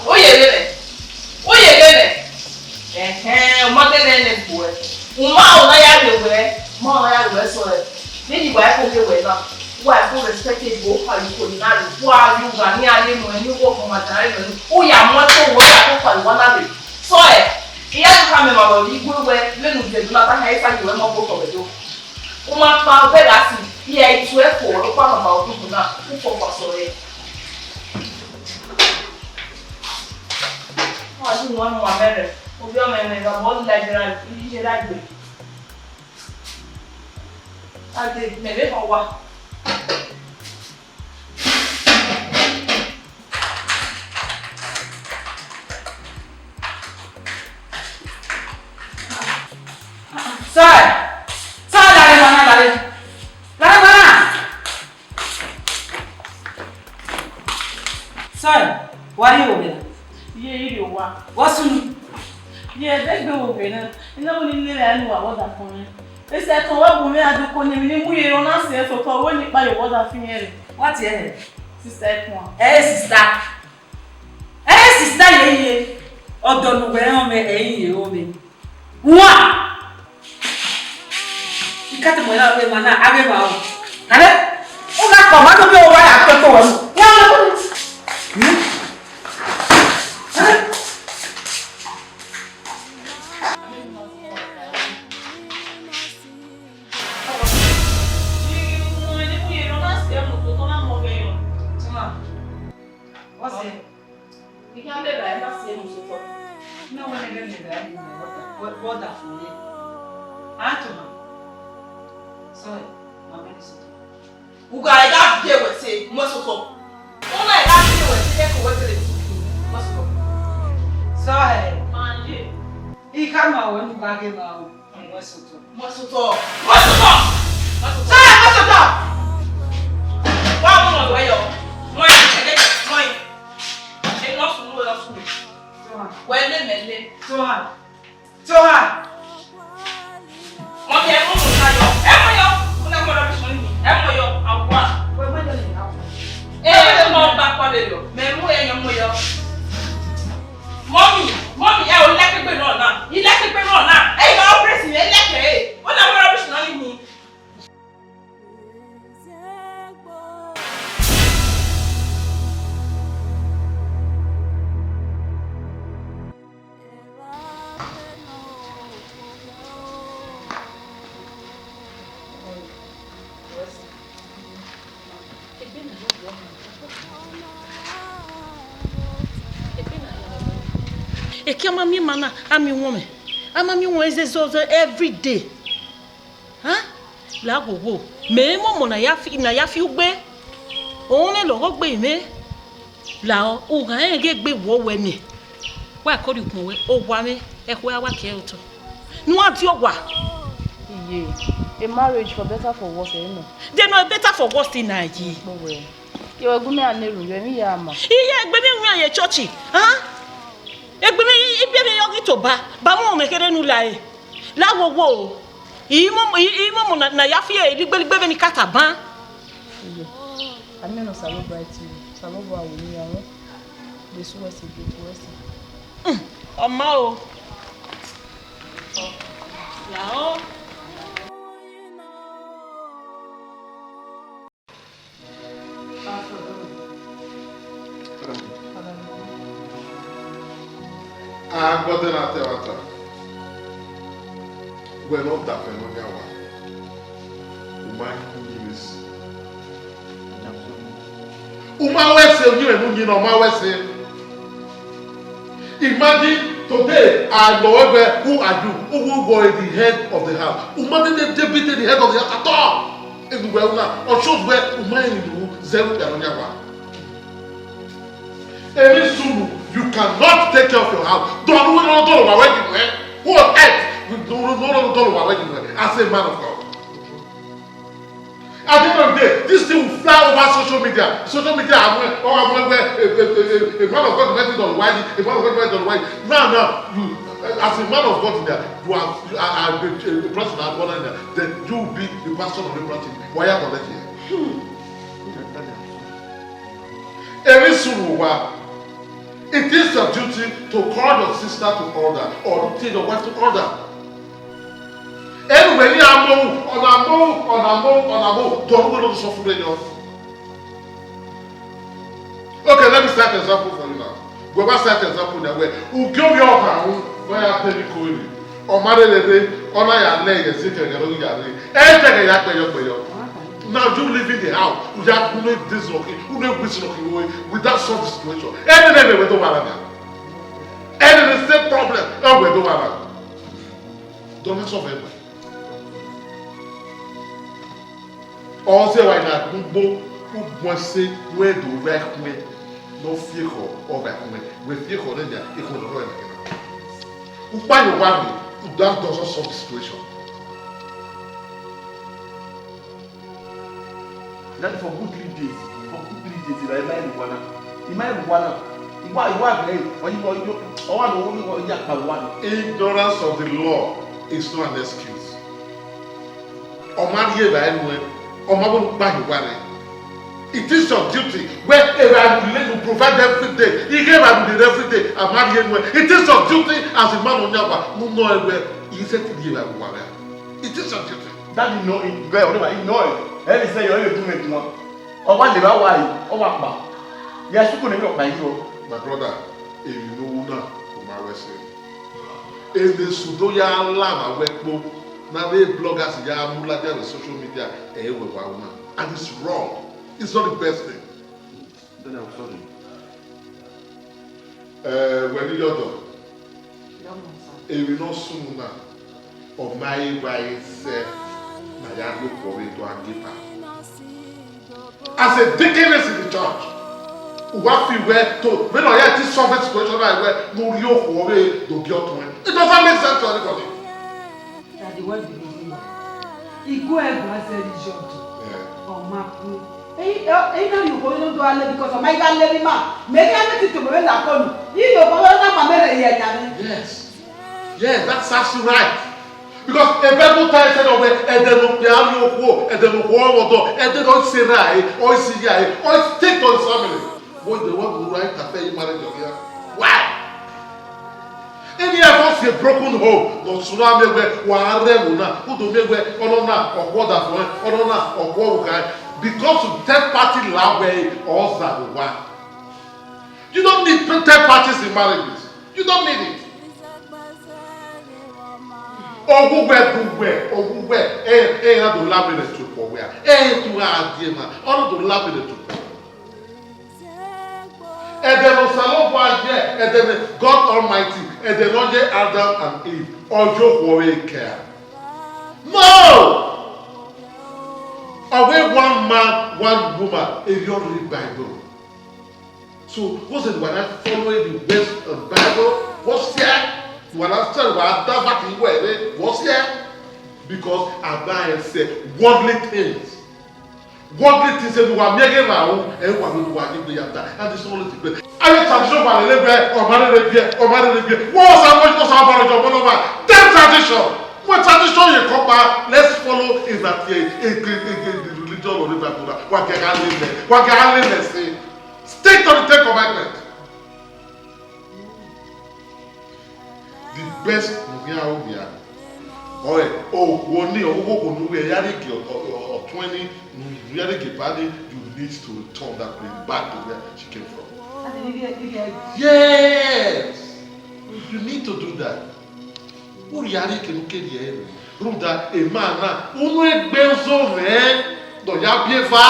Oye ghe nẹ, oye ghe nẹ. Ẹhẹn, u ma gele nẹ gbe uẹ. U ma ọna ya rrie wẹ, u ma ọna ya rrie wẹ sẹ ọe. Vbene wa ẹko ghe wẹ na, wa ẹko respect ebo, u kha ye uko ni na rrie, wa rrie ugha ne iran ye nuẹn, ne uwu ọmwa dan rre nuẹn, u ya mu ẹko wẹ, u ya ko kpao uwa na rre. Sẹ ọe, I ya do khama emwa vbe igue wẹ, vbene u viẹ do na ta kha, I sa ye ruẹ mẹ ọkpotọ vbe do. U ma kpao vbe gha si, I ya i tuẹ fo, ọkpa ne ọ ba ududu na, u fo ọkpa sẹ ọe. Wa ju wan mu amẹ rẹ, ovbi ọmọ mwẹ gha vbọ la iye ra, iye ra gbe. Ade, mẹ vbe họn owa. Sir! Sir, lare emwa na, lare. Lare emwa na. Sir, wa rrie vbe ovbi na? Iye, I rrie owa. Wa sunu. Iye, de gbe vbe ovbi na. I na wẹ ne I lele ẹre ne uwa vbe ọdafẹn mwẹ. Esẹtin wẹ bu mwẹ a do ko ne emwi ne I mu ye erha na sẹ sotọ, wẹ ne I kpa ye vbe ọdafẹn mwẹ rre. Wa tie ẹre? Sister Ẹkuan. Ẹ, sister. Ẹ, sister ye ye. Ọdọ ne uwẹ rẹn ọmọ ẹre ye ọmọ. Wa! I ka te mu ẹre avbe emwa na, avbe emwa o. Kare, u gha kọ, ma do miẹn owa ya kpẹkpẹ wẹ mu. Wa! Hmm? Kare. What's it? I khian lele ẹre na si emu sotọ. Ne wẹ ne ghẹ lele ẹre ni mẹ vbe ọdafẹn ye. A tuma. Sorry, ma mẹ ni sotọ. U gha gha biẹ wẹ ẹse, mu ẹse otọ. U na gha biẹ wẹ ẹse, ẹko wẹ gele tu ki, mu ẹse otọ. Sorry. Ma ye. I ka ma wẹ ne u gha ghe ma o. Mu ẹse otọ. Mu ẹse otọ. Mu ẹse otọ. Mu ẹse otọ. Sorry, mu ẹse otọ. Wa mu ọmọ wẹ yọ. Mu ẹse, mu ẹse. Ẹ nọ sunu, ẹ nọ sunu. Toha. Toha. Mọmi, ẹ mu na yọ. Ẹ mu yọ. Una kọ rubbish ni. Ẹ mu yọ. Awa. Wẹ mu yọ ni awa. Ẹ mu yọ. Ẹ mu yọ. Mẹ mu ẹ yọ mu yọ. Mọmi, mọmi, ẹ o lẹkẹ gbe nọ na. I lẹkẹ gbe nọ na. Ẹ yọ operate ni, ẹ lẹkẹ e. Una kọ rubbish ni. Eke a ma miẹn ima na, a miẹn uwọnmwẹ, a ma miẹn uwọnmwẹ zẹzẹ every day. Hẹn? La wowo, mẹ i mwẹ ọmọ ne a ya fi, ne a ya fi ugbe. Ọnrẹn lọghọ gbe mwẹ. Lahọ, u gha rẹn ghe egbe wọ wẹ nẹ. Wa kọrhie ukpọn wẹ, owa mwẹ, ẹkhuẹ a wa kie ẹre otọ. Ne uwa die owa. Iye, a marriage for better for worse, ẹ nọ. Then no better for worse na yi. Kpọwẹ. Ke wẹ gu mẹ a na erhunmwu, emwi ya ma. Iye, egbe mwẹ wian ye church, hẹn? Egbe mwẹ, ibiẹmwẹ yọ ghi to ba, ba mu mwẹ kherhe ne u la ẹre. La wowo o. I i mu, i i mu ọmọ na, na ya fi ligbeligbe vbene I ka ta ban. Iye, a miẹn ne Osanobua tie, Osanobua wo ne iran wọn. Jesu wẹ sẹ, Jesu wẹ sẹ. Hmm, ọ ma o. Lahọ. Agbọdẹ na te ẹmwata, wẹ ne ọ dafẹn ne ọ yan owa, u ma yin esi. U ma ru ẹse, uyinmwẹ ne u yin na, u ma ru ẹse. Imagine today, I know where who are you? Who will go at the head of the house? U ma need to be the head of the house at all. Everywhere una, ọ shows wẹ u ma rẹn emwi ne u zẹ vbe okpia ne ọ yan owa. Emwi sunu, you cannot take care of your house. Dọlọ wẹ ne ọ dọlọ wa wẹ yi wẹ. Who on earth will do no no dọlọ wa wẹ yi wẹ as a man of God? At the end of the day, this thing will fly over social media. Social media, a man of God might dọlọ wa yi, a man of God might dọlọ wa yi. Now, now, you, uh, as a man of God in there, you are, you are, are a, a, a person that God in there, then you will be the pastor of the branch. Why are you not here? Emwi sunu wa, it is your duty to call your sister to order or to tell your wife to order. Anyway, ni a mohu, ọ na mohu, ọ na mohu, ọ na mohu, dọlọ wẹ ne ọ suffer yọ. Okay, let me set example for you now. Wẹ wa set example na wẹ, u gie ovbi ọkhan ru, ne ọ ya te emwi ko vberriọ. Ọ ma rherhe rre, ọ na ya lẹ ẹghẹ zẹ ke ẹghẹ ne ọ ghi ya rre. Ẹ i te ẹghẹ ya kpẹyọ kpẹyọ. Now you leave in the house, u ya gu ne this lucky, u ne wish lucky we without solve the situation. Any day we do one another. Any the same problem, ẹ wẹ do one another. Don't solve it. Ọ zẹ wa na gbugbo, ugbọn ẹse wẹ do vbe ẹkhuẹn, ne ọ fi ekhọe, ọ vbe ẹkhuẹn, wẹ fi ekhọe ne nian, ekhọe ne ọ rrọọ ẹre na. Ukpa ye owa rre, that doesn't solve the situation. That for good three days, for good three days, I might be one. I might be one. Iwa, iwa, eh, or you, or you, or one, or you, or you, or you. Ignorance of the law is not an excuse. Ọ ma rhie evbare nuẹn, ọ ma vbe ukpa ye owa rre. It is your duty. Wẹ evbare you need to provide every day. I ghe evbare you need every day. A ma rhie nuẹn. It is your duty as a man of Nyawa. No, no, wẹ, I said to rhie evbare vbe owa rre. It is your duty. Daddy, no, in, wẹ, whatever, ignore it. Ẹ vbe sẹ yọ, ẹ vbe dun mwẹ guan. Ọ wa lele owa ẹre, ọ wa kpa. Ya suku ne emwi ọkpa yi rọ. My brother, emwi ne u ru na, u ma ru ẹse. Ene esu do ya la vbe avbe ẹkpo, ne avbe bloggers ya mu ladian vbe social media, ẹ i wẹ wa ru na. And it's wrong. It's not the best thing. Then I'm sorry. Eh, wẹ ni yọdọ. Emwi ne ọ sunu na, ọ ma i wa i sẹ ne a ya rhie okhuo vbe do a giver. As a deaconess in the church, u wa fi wẹ to, vbene ọ ya ti solve situation na wẹ ne u rhie okhuo vbe do gie ọtuẹn. It doesn't make sense to anybody. Daddy, what do you mean? Igue ẹgua zẹ vbe iyọdọ, yeah, ọ ma ku. Eyi, eyi na rhie okhuo vbene u do gha le, because ọ ma ghi gha le emwi ima, mẹ ghi gha miẹn titi obọ vbe la kọnu. Iye obọ vbe na ma mẹ rhe ye ẹyan mwẹ. Yes. Yes, that serves you right. Because a Bible time said, "Ọ wẹ, ẹdẹ ne okpia rhie okhuo, ẹdẹ ne okhuo ọmọdọ, ẹdẹ ne ọ i sẹ erha ẹre, ọ i sẹ iya ẹre, ọ i sẹ otọ family." Why they want to write after you marriage of here? Why? Any of us a broken home, no sura me wẹ wa rẹ mu na, u do me wẹ ọnọ na ọkhuọ da fo, ọnọ na ọkhuọ u ga. Because of third party la wẹ ọ za wa. You don't need third parties in marriages. You don't need it. Oghugbe bu wẹ, oghugbe, e, e, na do la me ne to kọ wẹ. E, tu gha die ma, ọ na do la me ne to kọ. Ẹdẹ ne Osanobua ye, ẹdẹ ne God Almighty, ẹdẹ ne ọ ye Adam and Eve, ọ ye okhuo vbe kẹe. No! Ọ wẹ one man, one woman, erriọ rre Bible. So, what's it, when I follow the best of Bible? What's here? When I say, "Wa da back in way, what's here?" Because I buy and sell worldly things. Worldly things, and wa miẹn ghe ma ru, and wa do wa give me after. And this only thing. Aye tradition wa lele gbe, ọ ma rere biẹ, ọ ma rere biẹ. What's our much, what's our marriage, ọ ma nọ ma? Them tradition. When tradition ye come back, let's follow in that, eh, eh, eh, eh, eh, the religion of the Bible. Wa get a little, wa get a little, say. Stick to the Ten Commandments. The best ne u khian ru nian. Ọre, okhuo ni, ọghoghogho ne u ru, ya rhie gie ọ, ọ, ọ, ọtuẹn ni, ne u ya rhie gie eba ni, you need to return that place back to where she came from. Yes! You need to do that. U rhie arhin kene u ke rhie ẹre. Rhunmwuda emwa na, unu egbe uzọ mwẹ ne ọ ya biẹ eva.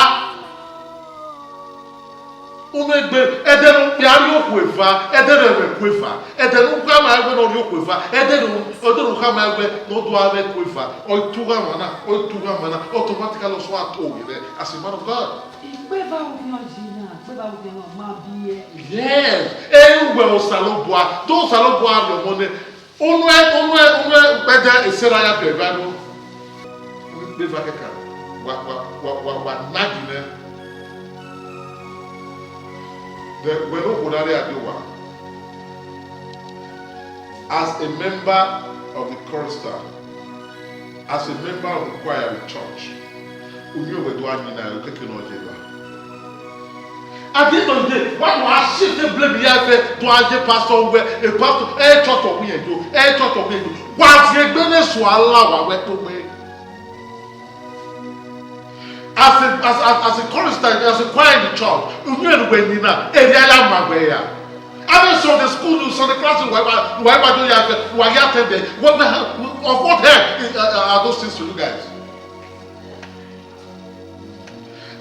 Unu egbe, ẹdẹ ne okpia rhie okhuo eva, ẹdẹ ne ẹmwẹ ku eva, ẹdẹ ne u khama ẹwẹ ne ọ rhie okhuo eva, ẹdẹ ne, ẹdẹ ne u khama ẹwẹ ne ọ do amwẹ ku eva, ọ i tugha mwa na, ọ i tugha mwa na, automatically ọ sua to ghe rẹ as a man of God. Ikpeva uhian yi na, ikpeva uhian na ma biẹ. Yes, ẹ i wẹ Osanobua, do Osanobua rhie ọmọ nẹ. Unu ẹ, unu ẹ, unu ẹ, ukpẹdẹ Esera ya biẹ Bible. Ikpeva kẹkan, wa, wa, wa, wa, wa na gi nẹ. Then, wẹ ne okhuo na rre a do wa. As a member of the chorister, as a member of the choir in church, uyinmwẹ wẹ do a yin na, okeke ne ọ ye evba. At the end of the day, why do I shift the blame here? Do I say pastor wẹ, a pastor, ẹ church of we do, ẹ church of we do. Wa si egbe ne so ala wa wẹ to me. As a, as, as, as a chorister, as a choir in the church, uyinmwẹ ne uwẹ yin na, ẹ rhie a ya ma wẹ ya. Avbe Sunday school, Sunday class, wa, wa, wa, wa do ya, wa ya attend there. What the hell, of what help is, uh, uh, are those things to you guys?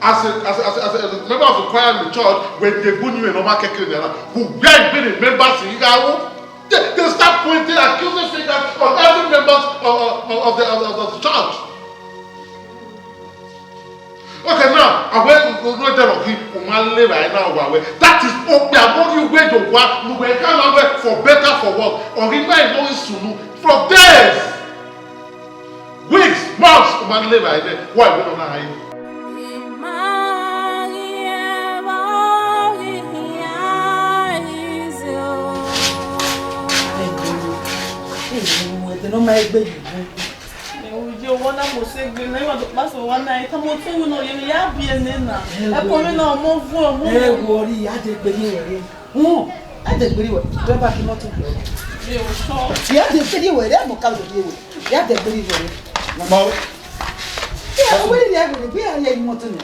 As a, as a, as a, as a member of the choir in the church, wẹ de egbe uyinmwẹ ne ọ ma kẹkẹre nian na, who were been a member since you got, they, they start pointing accusing fingers on every member of, of, of, of the, of, of the church. Okay, now, I went to know that of him, Umaleva, and now, that is okpia, what you went to work, you were come away for better, for worse. Or he might know his sunu from days. Weeks, months, Umaleva, and then, why we don't know him? Ẹ̀wù jẹ́ owó náà mo ṣe gbé náà, ìwà tó pàṣẹ wà náà, ìta mo tún wù náà, yẹn ya bí ẹni náà. Ẹ kọ́ mi náà, mo fún ọ, mo ẹ wọ rí, a jẹ gbé ní ìwẹ̀rẹ̀. Hùn, a jẹ gbé ní ìwẹ̀, dọ́bà kí mọ́tò. Mi ò sọ. Ìyá jẹ gbé ní ìwẹ̀rẹ̀, mo ká lọ ní ìwẹ̀. Ìyá jẹ gbé ní ìwẹ̀rẹ̀. Mama o. Ìyá wẹ́rẹ́ ni a gbèrè, bí a yẹ mọ́tò nù.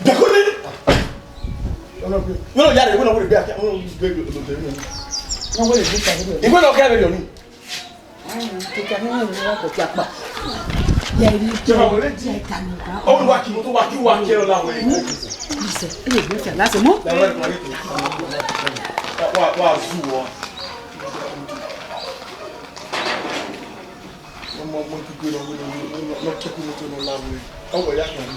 Bẹ̀kọ́ ni. Wọ́n yára ìwé náà wọ́n lè gbé àkíyà, wọ́n lè gbé olùdó ìwé. Wọ́n wẹ́rẹ́ gbé kàwé rẹ̀. Ìwé náà kẹ́rẹ́ yọ̀ ni. Kẹ̀kẹ́ mi wọ́n wọ́n kò fi apá. Yẹ rí jẹ́ ọ̀rẹ́ jẹ́ ìkànnì kan. Ó wá kí mo tó wá kí wá kí ẹ lọ láwọn ẹ̀yìn. Listen, ẹ lè gbé fẹ̀ láti mú. Wá, wá, wá, zu wọ. Ọmọ, ọmọ kíkó lọ, lọ, lọ, lọ, lọ, tọ́kù mọ́tò lọ láwùrẹ́. Ọwọ́ ìyá kan ni.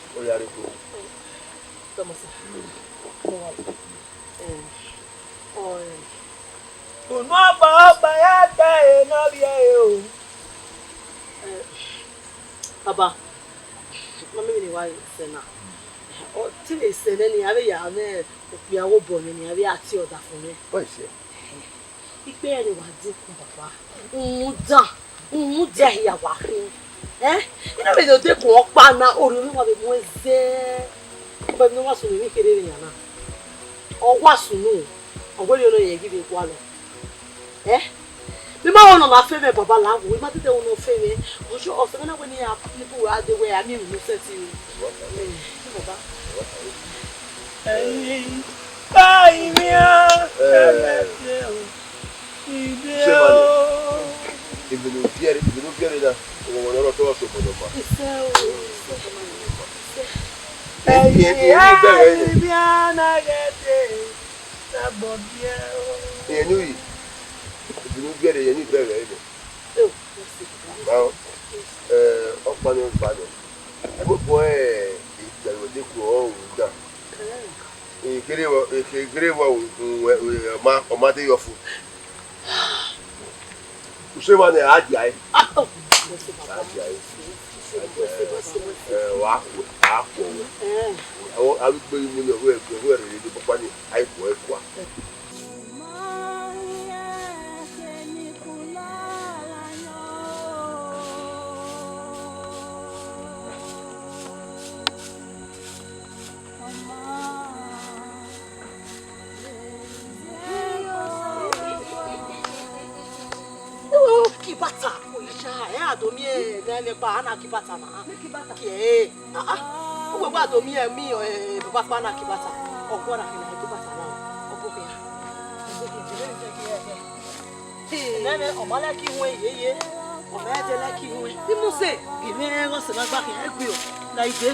Ọ ya rre kpo. Thomas. Ọ, unu ọba ọba ya ta e ne ọ viẹ e o. Eh, Baba, ma miẹn vbene I wa sẹ na. Ọ te vbe sẹ nẹ ne iran vbe ya mwẹ okpia vbe obọ nẹ ne iran vbe ya tie ọdafẹn mwẹ. Wẹ sẹ. Ikpe ẹre wa dekun, Baba. Rhunmwuda, rhunmwuda hia wa khin. Eh? I na vbe do dekun ọkpa na, orhiọn wa vbe mu ẹzẹ. Baba, emwi ne ọ wa sunu emwi kherhe vbe yan na. Ọ wa sunu, ọ wẹ rhie nọ yẹn ghi vbe gualọ. Eh? Mẹ ma rẹn ọna na fe mwẹ, Baba, la wo, I ma tete ọna ọ fe mwẹ. Ọ sẹ mwẹ na wẹ ne iran bu a de wẹ a miẹn emwi ne sẹtin ru. Eh, Baba. Ẹyin, ba imian, Eh. ẹmẹ tie o. Ide Ṣé wàá lè? o. Ìbìnú bíẹ̀rẹ̀, ìbìnú bíẹ̀rẹ̀ náà. Òun wọn lọ́rọ̀ tó wọ́n sọ gbọ́dọ̀ pa. Isẹ o, isẹ o, isẹ. Èyí, èyí, èyí bẹ̀rẹ̀ ilẹ̀. Ẹyin, ba imian na ghẹ de. Ìyẹn ní òye. Ìbínú bí ẹ̀rẹ̀ yẹn ní ìbẹ̀rẹ̀ ilẹ̀. Báwo? Ẹ, ọkpa ni ó ń padà. Ẹ bó bọ́ ẹ ìgbẹ̀rù ọdẹ kù ọ́ òun dà. Ìkéré wọ, ìkéré wọ òun, òun, ẹ, ọma, ọma dé yọ fún. Use wa nẹ, a dia ẹ. A dia ẹ. A dia ẹ. Ẹ, wa kọ, a kọ wẹ. Àwọn arúgbó yìí mú ní ọwọ́ ẹ̀gbẹ́, ọwọ́ ẹ̀rẹ̀ ní pápá ní àìkú ẹ̀kọ́. Kibata, oyicha, ẹ a do miẹn ne ẹmwẹ kpa, a na kibata na. Kibata. Kie, ah, ah. Uwẹ wa do miẹn mi, eh, baba kpa na kibata. Ọgua na kibata na. Ọgua kibata. Nene, ọ ma like iwẹn yeye. Ọ ma de like iwẹn. Imuse, gele ẹghẹ ọse na gba khian egbe o. Na ide.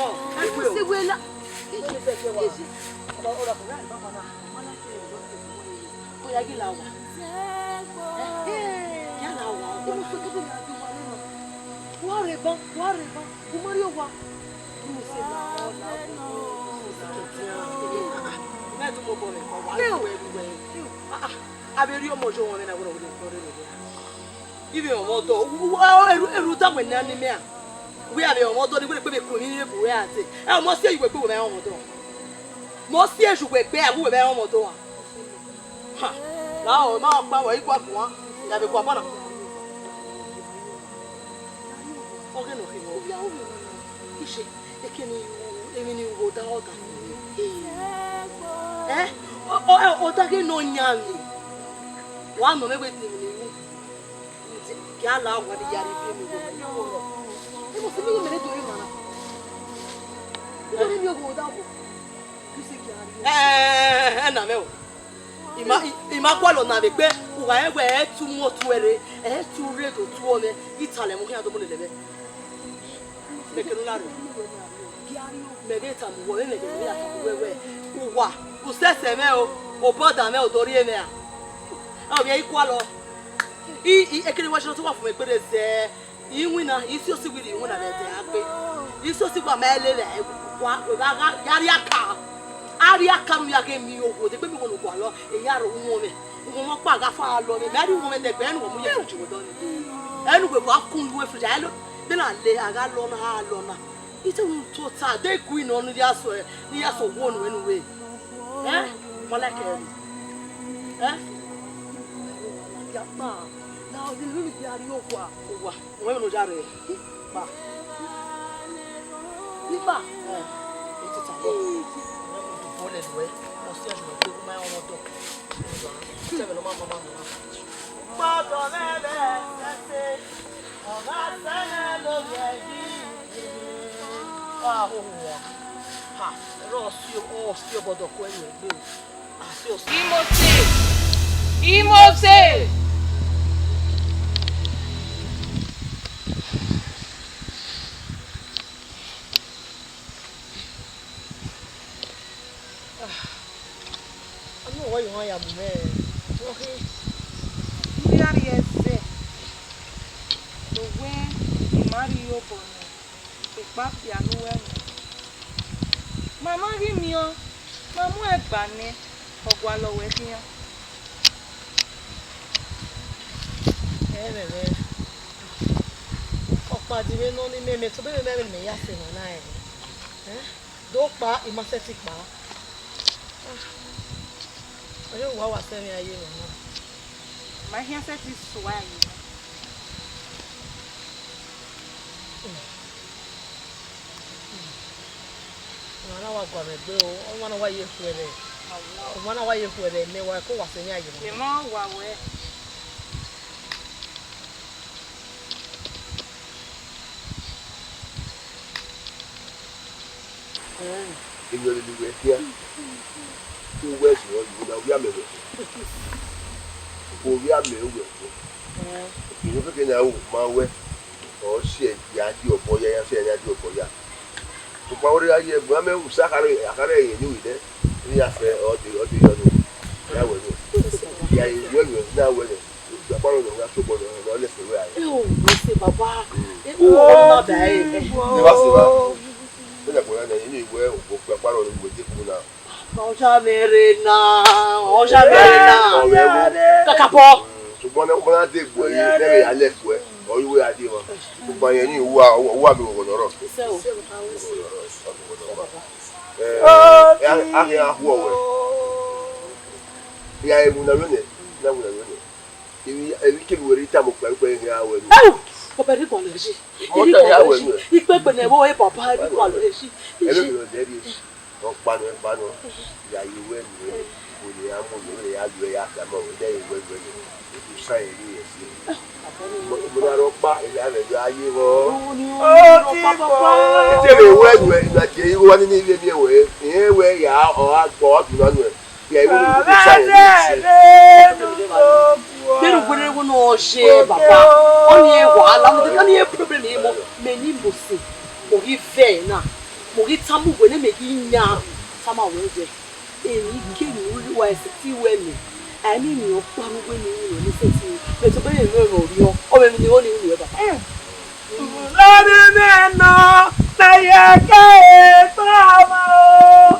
Ọ, egbe o. Imuse wẹ la. Ọ ya ghi la owa. Ẹhẹn, ya la owa. Imuse kede ya ghi wa nọ. Wa rre ban, wa rre ban. U ma rrie owa. Imuse la, ọ la, ọ la. Mẹ do mobọ mwẹ, ọ wa ru wẹ, ru wẹ. Ah, ah, a vbe rhie ọmọ yọ ọmwẹ na, wẹ ne ọ rre, ọ rre, rre. Ivbi ọmọ ọdọ, u, u, u, eru, eru da wẹ ne a ni mẹ a. Wẹ a vbe ọmọ ọdọ ni, wẹ ne egbe vbe ku emwi ni vbe bu wẹ a dee. Ẹ, ọmọ si eyu wẹ gbe wẹ vbe ọmọ ọdọ. Mọ si eju wẹ gbe, a gu wẹ vbe ọmọ ọdọ a. Ha, la ọ, ma kpa wẹ igua guan, ya vbe gua bọna. Ọghe ne ọ khin vbọ? Iye, ekene emwi ne u gho da, ọ da. Ẹ, ọ, ọ, ọ da ghe ne ọ yan mwẹ. Wa nọ mwẹ wẹ de emwi ne u ghi a la owa ne I ya rhie ivie mwẹ igho. Ẹ, mọ si mi igho mẹ ne do re emwa na. Igho ne mi ogho da vbo. Ẹ, ẹ, ẹ, ẹ na mwẹ o. I ma, I, I ma gualọ na vbe egbe, u gha rẹn wẹ ẹ i tu mu otu ẹre, ẹ i tu rre do tuọ nẹ, I talẹ mu khian do mu lele mwẹ. Mẹ kere u na rre. Mẹ vbe tama uwẹ, vbe mẹ vbe ya tama uwẹ wẹ, uwa, u sẹsẹ mwẹ o, obọ da mwẹ o, do rhie mwẹ a. Ẹ, ovbi ẹre I gualọ. I, I, ekene wa sẹ ne ọ te wa fun mwẹ egbe rre zẹ. Iwinna, isiosi wiri iwinna vbe ẹdẹ a gbe. Isiosi wa ma lele wa, wa gha, gha, ya rhie aka. A rhie aka ne u ya ghe miẹn ogho, de egbe miẹn ogho ne u gualọ, e ya ro uwọnmwẹ. Uwọnmwẹ ọkpa gha fa lọ mwẹ, mẹ a rhie uwọnmwẹ dẹgbẹ, ẹnu wọ mu ye fridge wọ dọ ni. Ẹnu wẹ wa kun iwe fridge, a lo, de na le, a gha lọ na, a lọ na. I te unu tota, de queen nọ ne ya sẹ, ne ya sẹ owo nu ẹnu we. Ẹ? Ma like ẹre. Ẹ? Ya kpa, na o ni lu ni ya rhie owa. Owa. Wẹ vbene u ya rre? Kpa. Ikpa. Ẹ, etita lọ. Wẹ mu du bọlẹ luẹ. Ọ si ẹzọ gbe ma ọmọ dọ. Sẹmẹ ne ọ ma ma ma ma. Kpọdọ mwẹ vbe ẹsẹse, ọ gha sẹmwẹ loghe yi. Wa hoho wa. Ha, ẹre ọ si, ọ si obọdọ ku ẹre egbe o. Imose! Imose! Ọnii wẹ ye emwa ya mu mwẹ, ọ khin. Iran rhie ẹzẹ, do wẹ I ma rhie obọ nẹ. Ekpa fia ne uwẹ mwẹ. Ma ma ghi miẹn ọẹn, ma mu ẹn gba nẹ, ọ gualọ wẹ khian. Ẹmwẹ mwẹ, ọkpa di mwẹ nọ ne imẹ, mẹ tobọ mwẹ vbene mẹ ya sẹ emwa na rẹn. Do kpa, I ma sẹtin kpa. Ọ ye wa wa sẹ mwẹ a ye emwa na. Ma khian sẹtin sua ẹre. Ọmwa na wa gua mwẹ egbe o, ọmwa na wa ye khuẹrhẹ. Ọmwa na wa ye khuẹrhẹ, mẹ wa ko wa sẹ mwẹ a ye emwa. Emwa wa wẹ. Iyẹn vbe ne uwẹ khian, uwẹ zẹ ọre, na ovbi amẹ wẹ. Ovbi amẹ wẹ. Iyẹn keke na ru ma wẹ, ọ si ẹe ya die obọ ya, ya si ẹe ya die obọ ya. Sokpan ọre a ye ẹgbẹe amẹ usa akharẹ, akharẹ ẹre ne uwẹ nẹ, ne ya fẹ, ọ de, ọ de yọ nẹ. Ya wẹ nẹ. Ya wẹ nẹ, na wẹ nẹ. Ọkpa nọ ne ọ gha tobọ nọ, ọ lẹsẹ wẹ a. Ẹ o, ẹse baba. Ẹ, u ọ na da ẹ. Ne wa se ba. Ẹ na gbọna nẹ, ẹ ni wẹ okpia ọkpa nọ ne uwẹ de ku na. Ọsha mwẹ rre na, ọsha mwẹ rre na. Ọ mwẹ wo. Kakabọ. Sokpan ne ọ na de gbe ẹre, ne ẹre ya lẹ gbe ẹre, ọ ye uwẹ a de mwa. Sokpan ẹre ni uwa, uwa mi wo nọ rọ. Ẹse o. Ẹ, a, a ghi a khuọ wẹ. Ya emu na wẹ nẹ, na emu na wẹ nẹ. Emwi, emwi kemwi wẹ rre tama okpia, okpia ghi a wẹ nẹ. Ẹu, baba, erriọ gualọ ẹre. Mọta ya wẹ nẹ. Ikpẹkpẹ ne ẹvbo ẹre, baba, erriọ gualọ ẹre. Ẹvbo ẹre ọ dẹrriọ. Ọkpa nọ, ọkpa nọ. Ya ye wẹ nẹ. Iko ne a mu nẹ, ya lu ẹ ya tama wẹ, ne ẹ ye wẹ wẹ nẹ. Eto sa ẹre ẹse. Mo, mo na rhọkpa, ẹre a vbe do a ye vbọ. Oti bọ. Te vbe wẹ wẹ, na tie igho wa ni ni vbe miẹn wẹ, irẹn wẹ ya, ọ gha gbọ, ọ dun na nuẹn. Ya igho ni vbe sa ẹre ẹse. Vbene uwẹ rre igho ne ọ ye, baba, ọnii e wahala, ọnii e problem mọ, mẹ ne Imose, mo ghi vẹ na, mo ghi tama uwẹ ne mẹ ghi yan, tama wẹ wẹ. Emwi kemwi ne u rhie uwa ẹse te I wẹ nẹ, a i miẹn emwi ọkpa ne u wẹ ne I ru ne sẹtin, mẹ tobọ rẹn ne ọ rhiọn, ọ mwẹ emwi ne I ru ne I ru nuẹ baba. Lọni mẹ nọ, mẹ ye ke tama o.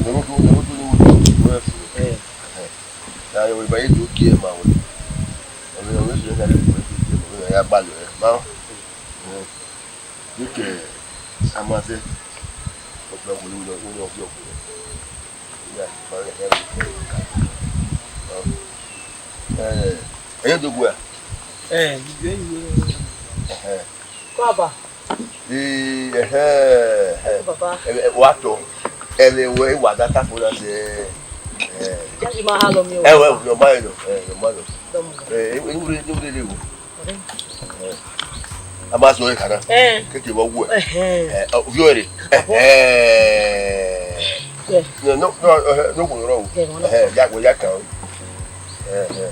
Ẹmwẹ ọdọ, ẹmwẹ ọdọ ni wo do, wo ẹfe. Eh. Ya, ẹmwẹ ba ye do gie ma wẹ. Ẹmwẹ, ẹmwẹ sẹ ya do gie ma wẹ, ya gbalọ ẹ. Ma. Eh. Ike, a ma sẹ. Ọgbẹn wo ni wo ni ọfi ọgbẹn. Ya, ma ya, ya. Eh, ẹyẹ do gua. Eh, ìgbẹ́ ìwé. Ẹhẹn. Baba. Ee, ẹhẹn, ẹhẹn. Baba. Ẹ, ẹ, wa tọ. Ẹmwẹ wẹ wa da ta fo na sẹ. Ẹ. Jẹ́ kí n máa há lọ mi o. Ẹ wẹ, yọ ma yọ, ẹ, yọ ma yọ. Dọ́mọ. Ẹ, ẹ, ẹ, ẹ, ẹ, ẹ, ẹ, ẹ. A ma sọ ẹ kana. Ẹ. Keke wọ wẹ. Ẹhẹn. Ẹ, ọ, viọ ere. Ẹ. Ẹ. Ẹ. No, no, no, ẹ, no, wọ rọ o. Ẹ, wọ rọ. Ẹ, ya, wẹ ya kan o. Ẹ, ẹ.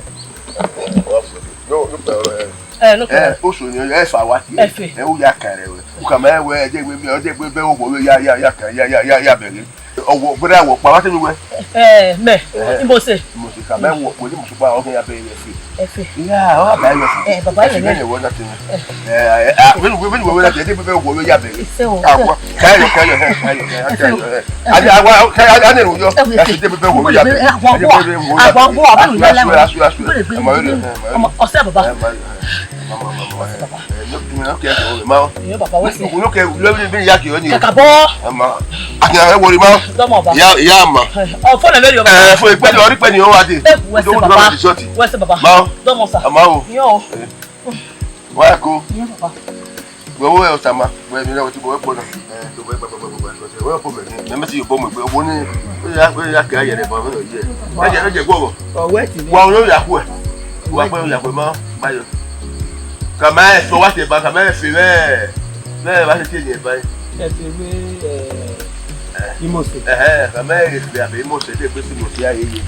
Ẹ, wọ fọ. No, no, ẹ. Ẹ, no, ẹ, o so ni, ẹ fa wa tie. Ẹ fe. Ẹ, u ya kan rẹ wẹ. U ka ma wẹ, ẹ, de gbe, ẹ, de gbe, bẹ o wọ ya, ya, ya kan, ya, ya, ya, ya bẹghe. Ọwọ, brother, wọ kpa, wa te mi wẹ. Eh, mẹ, eh, Imose. Imose, ka mẹ wọ, wẹ ni Imose kpa, ọ kẹ ya bẹ ẹ fe. Ẹ fe. Ya, ọ ba ẹ fe. Eh, baba, ẹ fe, ẹ fe. Wẹ na te. Eh, eh, ah, wẹ, wẹ, wẹ, wẹ na te, de bẹ wọ ya bẹ. Ẹ fe o. Ah, wa, ka yo, ka yo, eh, ka yo, eh, ka yo, eh. Ani, awa, ka, ani, ani, yo. Ẹ fe. Ẹ fe, de bẹ wọ ya bẹ. Awa, awa, awa, awa, awa, awa, awa. Ọmọ, ọsẹ baba. Ẹ, ma, ẹ, ma, ma, ma, ma, ẹ, ẹ, no, no, kẹ, ẹ, ma. Ìyẹn baba wẹ sẹ. Unu kẹ, unu kẹ, unu kẹ, unu kẹ. Kàkà bọ́. Ẹ ma. Àti àwọn ẹwọ rẹ ma. Dọ́mọ ọba. Ìyá, ìyá ma. Ọ fọ́nà lórí ọba. Ẹ, fún ìpẹ́ ni, ọrí pẹ́ ni ó wá dé. Ẹ, wẹ sẹ baba. Wẹ sẹ baba. Ma. Dọ́mọ sà. Ẹ ma o. Ìyẹn o. Ẹ. Wá ẹ kó. Ìyẹn baba. Wẹ wo ẹ ọta ma. Wẹ mi náà wẹ ti bọ wẹ pọ náà. Ẹ, tó wẹ pọ pọ pọ pọ pọ. Wẹ pọ mẹ. Mẹ mẹ ti yọ bọ mẹ pé wo ni. Ó yá, ó yá kẹ ayẹ rẹ bọ mẹ yẹ. Ẹ jẹ, ẹ jẹ gbọ bọ. Ọwẹ ti ni. Wa wo ya ku ẹ. Wa pẹ ya ku ẹ ma. Ba yo. Ka ma ẹ sọ wa te ba, ka ma ẹ fe vẹ, vẹ ba te tie yẹn ba. Ẹ fe vbe, ẹ, Imose. Ẹhẹn, ka ma ẹ fe abẹ Imose, de gbe si Imose ya ye ye.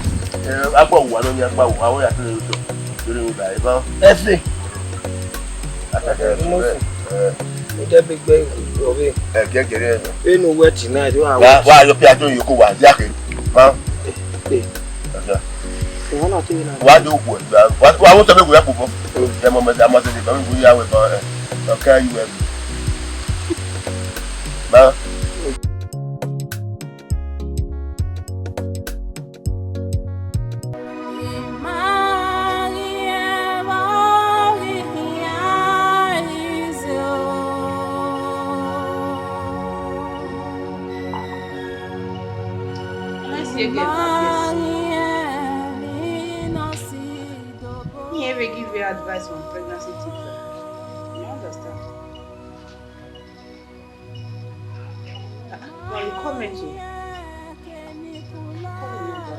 Ẹ, agba wa nọ ni agba wa, ọ ya te re to. Re re ba e ba. Ẹ fe. Ata ke Imose. Ẹ. Mo de be gbe ọghe. Ẹ, gẹgẹrẹ. Enu wẹ tonight, wa. Wa, wa yo pia to yo ko wa, ya ke. Ma. Ẹ, ẹ. Wa do wo, wa, wa wo tẹmẹ wo ya kpobọ. Ẹ mọ mẹ, a ma tẹmẹ wo ya wẹ ba, ẹ, ọka yu wẹ. Ba. Nice again, my dear. Me ever give you advice on pregnancy tips. You understand? Ah, ah, but you comment o. Call the number.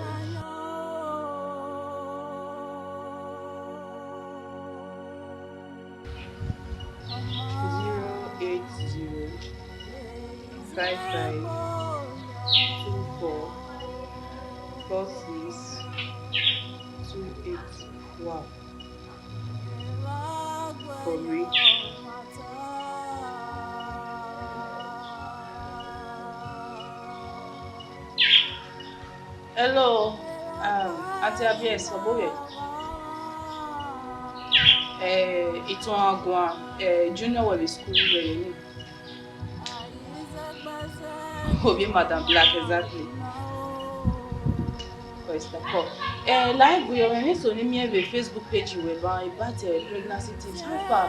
Zero eight zero five five two four four six two eight. Wow. For real. Hello, um, Auntie Abies, ọ bọ wẹ? Eh, itan aguan, eh, junior wẹ vbe school wẹ ni. Ovie Madam Black, exactly. First of all, eh, like we already so ni miẹn vbe Facebook page wẹ ba about, eh, pregnancy tips. How far?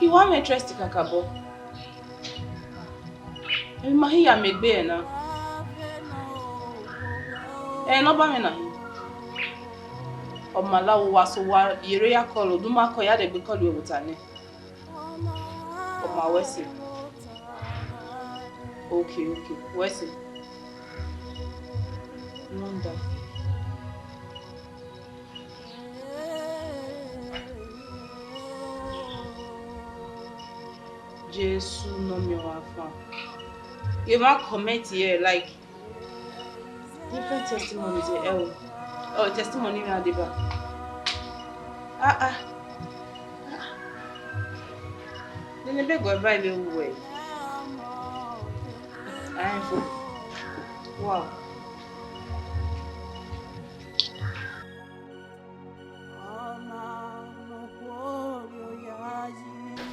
I wa mwẹ interest kakabọ. Emwi ma hin ya miẹn egbe ẹre na. Ẹ, ne ọ ba mwẹ na hin. Ọ ma la, wa so wa ye rre ya call, ọ du ma call, ya dẹ gbe call wẹ vbe ota nẹ. Ọ ma wẹ sẹ. Okay, okay, wẹ sẹ. Nọmba. Jesu nọ miẹn ọmwa fan. Ghe mwa comment here, like, different testimonies here, ẹ o. Oh, testimony mẹ a deba. Ah, ah. Nene be gọ eva ebe uwe. Ai fo. Wow.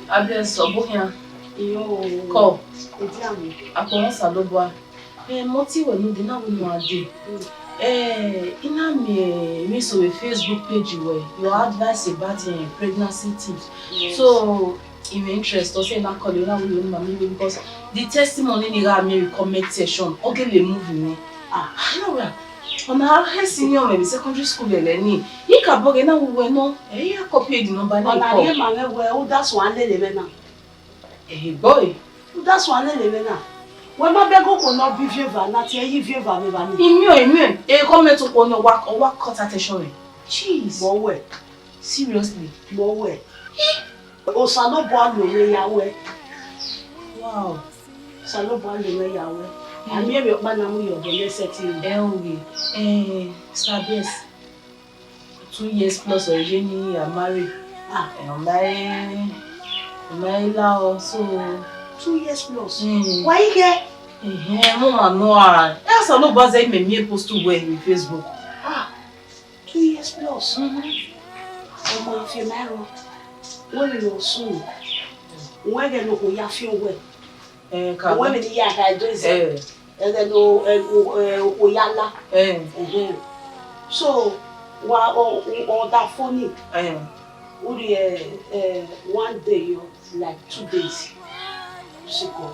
Abies, ọ bọ khian. Iyo. Kọ. Ediamo. Akpọnmwẹ Osanobua. Eh, mo ti wẹ ne u dee na, wẹ ne u gha dee. Eh, I na miẹn emwi so vbe Facebook page wẹ, your advice about, eh, pregnancy tips. Yes. So, I vbe interest, ọ sẹ na call, ọ na wẹ ne ma miẹn, because the testimony ne I gha miẹn vbe comment section, ọ gele move mwẹ. Ah, no, well, ọna a he senior mwẹ vbe secondary school ẹre ni. I ka bọ ghe na, wẹ nọ, eh, I ya copy the number na, I call. Ọna rhie ma mwẹ wẹ, u da suẹn lele mwẹ na. Ehe, boy. U da suẹn lele mwẹ na. Wẹ ma bẹghe okhuo ne ọ biẹ ivie eva, ne a tie ẹre ye ivie eva vbe evba ni. I miẹn, I miẹn. E comment okhuo ni, ọ wa, ọ wa cut attention mwẹ. Jeez. Mọ wẹ. Seriously. Mọ wẹ. Osanobua lo mwẹ ya wẹ. Wow. Osanobua lo mwẹ ya wẹ. Mm. A miẹn emwi ọkpa na mu ye obọ ne sẹtin. Ẹ o ghe. Eh, Sir Best. Two years plus ọ ye ne a marry. Ah. Eh, ọ ma he, ọ ma he la o, so. Two years plus? Mm. Wa i ghe? Ehẹn, mo ma nọ a. Ẹ, Osanobua zẹ, mẹ miẹn post wẹ vbe Facebook. Ah, two years plus? Mhm. Ọmọ, a fi ma rrọọ. Wẹ vbe ne ọ sunu. Wẹ ghẹ ne okhuo ya fian wẹ. Eh, ka wẹ vbe ne I ya kha do eze. Eh. Ẹghẹ ne o, eh, o, eh, okhuo ya la. Eh. Ẹhẹn. So, wa, ọ, ọ, ọ da fo ni. Eh. U rhie, eh, one day yọ, like two days. Sikọ.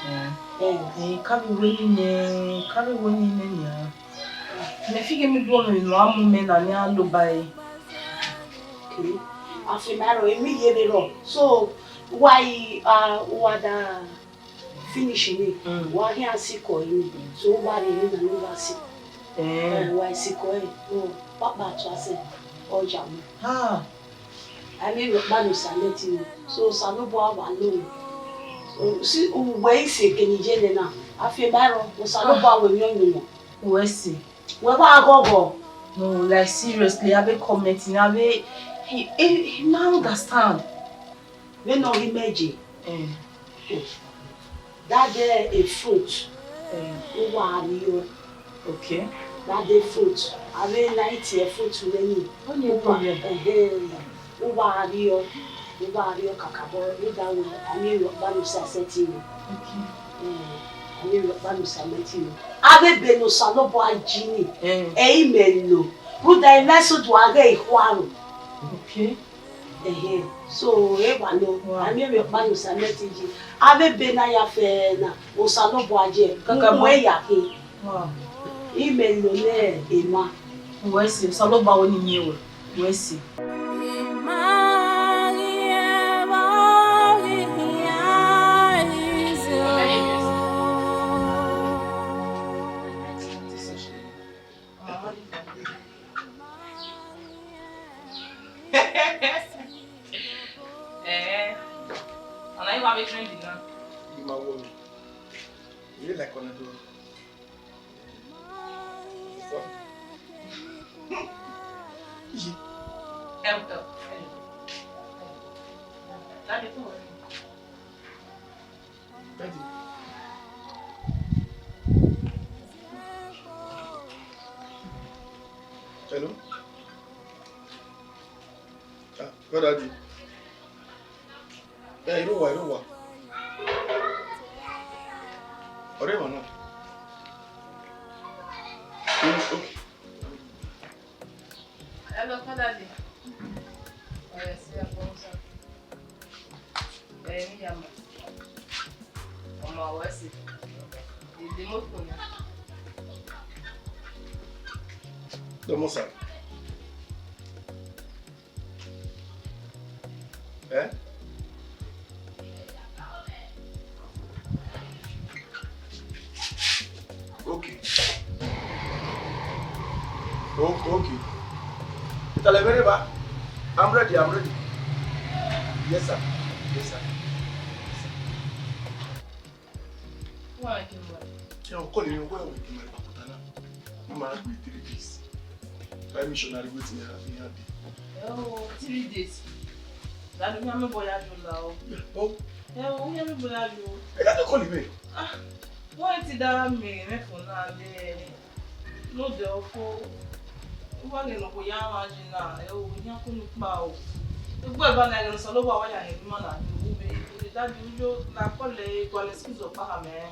Eh. Eh. Eh, ka vbe wẹ ni nẹ, ka vbe wẹ ni nẹ nia. Mẹ fi ghe mi bu ọmọ emwi ne ọ mu mẹ na, ne a lo ba ẹre. Okay. A fi ma rrọọ, emwi ye vbe rrọọ. So, wa i, ah, wa da finish ni, mm, wa khian sikọ ẹre ni, so u wa rhie emwi na ne u wa si. Eh. Eh, wa sikọ ẹre, no, kpakpa tuẹ sẹ, ọ ya mu. Ah. A miẹn emwi ọkpa ne Osa mẹ tie mwẹ, so Osanobua wa lo mwẹ. So, si, uwẹ i si eke ne I ye nẹ na, a fi ma rrọọ, Osanobua wẹ emwi ọyunmwu. Wẹ si. Wẹ wa ghọghọ. No, like, seriously, a vbe comment, a vbe, he, he, he ma understand. Vbene ọ ghi mẹ je. Eh. That day, a fruit. Eh. U wa rriọ. Okay. That day fruit. Avbe na i tie fruit nẹ ni. Only problem. Ẹhẹn. U wa rriọ. U wa rriọ kakabọ. U da wẹ, a miẹn emwi ọkpa ne Osa sẹ tie mwẹ. Okay. Eh, a miẹn emwi ọkpa ne Osa mẹ tie mwẹ. Avbe ebe ne Osanobua ji ni. Eh. Ẹ i mẹ lo. Rhunmwuda I na sẹ odua ghẹ i khuaro. Okay. Ẹhẹn, so, e wa nọ, wow, a miẹn emwi ọkpa ne Osa mẹ tie yi. Avbe ebe ne a ya fẹ na, Osanobua ye, kakabọ, mu ya khin. Wow. I mẹ lo nẹ emwa. Wẹ si, Osanobua wẹ ne I miẹn wẹ, wẹ si. Eh, ọna i wa vbe trend na. You ma wo me. You like ọna do. Help, help, help. Daddy, come on. Daddy. Hello? Ah, where daddy? Eh, irọ owa, irọ owa. Ọre emwa na. Mm, okay. Hello, Father Lee. Oh, yes, yeah, come, sir. Eh, me, yeah, ma. Ọmọ wẹ si. Ìdí mọ́tò ni. Dọmọ, sir. Eh? Okay. O-, okay. Italẹ vbe rre ba? I'm ready, I'm ready. Yes, sir. Yes, sir. Yes, sir. Why, Kimberly? Yeah, I'll call you. Where will Kimberly Pakuta now? You might be three days. Five missionary waiting here, I think, happy. Oh, three days. That mean I'm a boy, I do now. Yeah, oh. Yeah, oh, I'm a boy, I do. I got to call him, eh? Ah, why did that mean, eh, for now, eh? No, the offer. Uwa ghe ne okhuo ya mwa yi na, ẹ o, iran kunu kpa o. Egbe eva na ghe ne Osanobua wa ya hẹ ima na, ube, ube daddy, uyo, na kọlẹ, gualọ excuse ọkpa khama ẹre.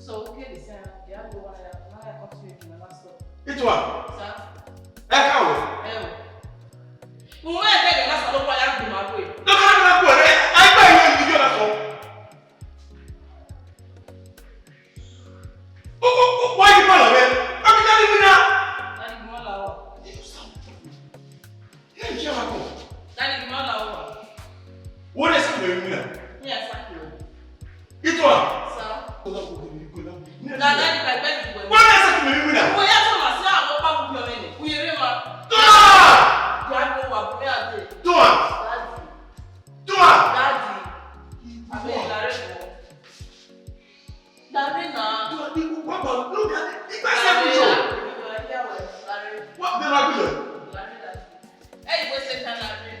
So, okay, this time, yeah, go on, yeah, now I continue with my last one. Itoa. Sir? Ẹ ka wẹ. Ẹ o. Mo wá ẹgbẹ́ mi lásán ló pa ya gbìmọ̀ àgbo yìí. Ló ká ló kú ọ̀rẹ́, àìpẹ́ ìwé ìdíjọ́ lásán. Why you call me? I'm telling you now. Daddy, mo la o. Hey, Chiamaka. Daddy, mo la o. What is happening now? Yes, I do. Itoa. Sir. Daddy, I beg you. What is happening now? Mo ya to ma si àwọn pa bu mi ni. Ku yere ma. Toa! Ya ko wa bu mi ade. Toa! Daddy. Toa! Daddy. Abeg, Larry. Larry na. Toa, you go back, look at it. It's my self show. Larry. What the Larry? Larry, Larry. Hey, you waste your time, Larry.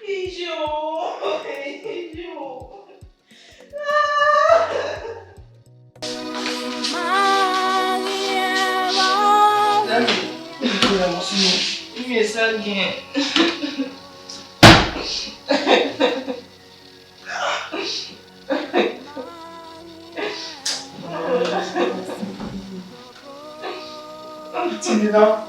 Iyo, iyo. Tell me, Again. Tina.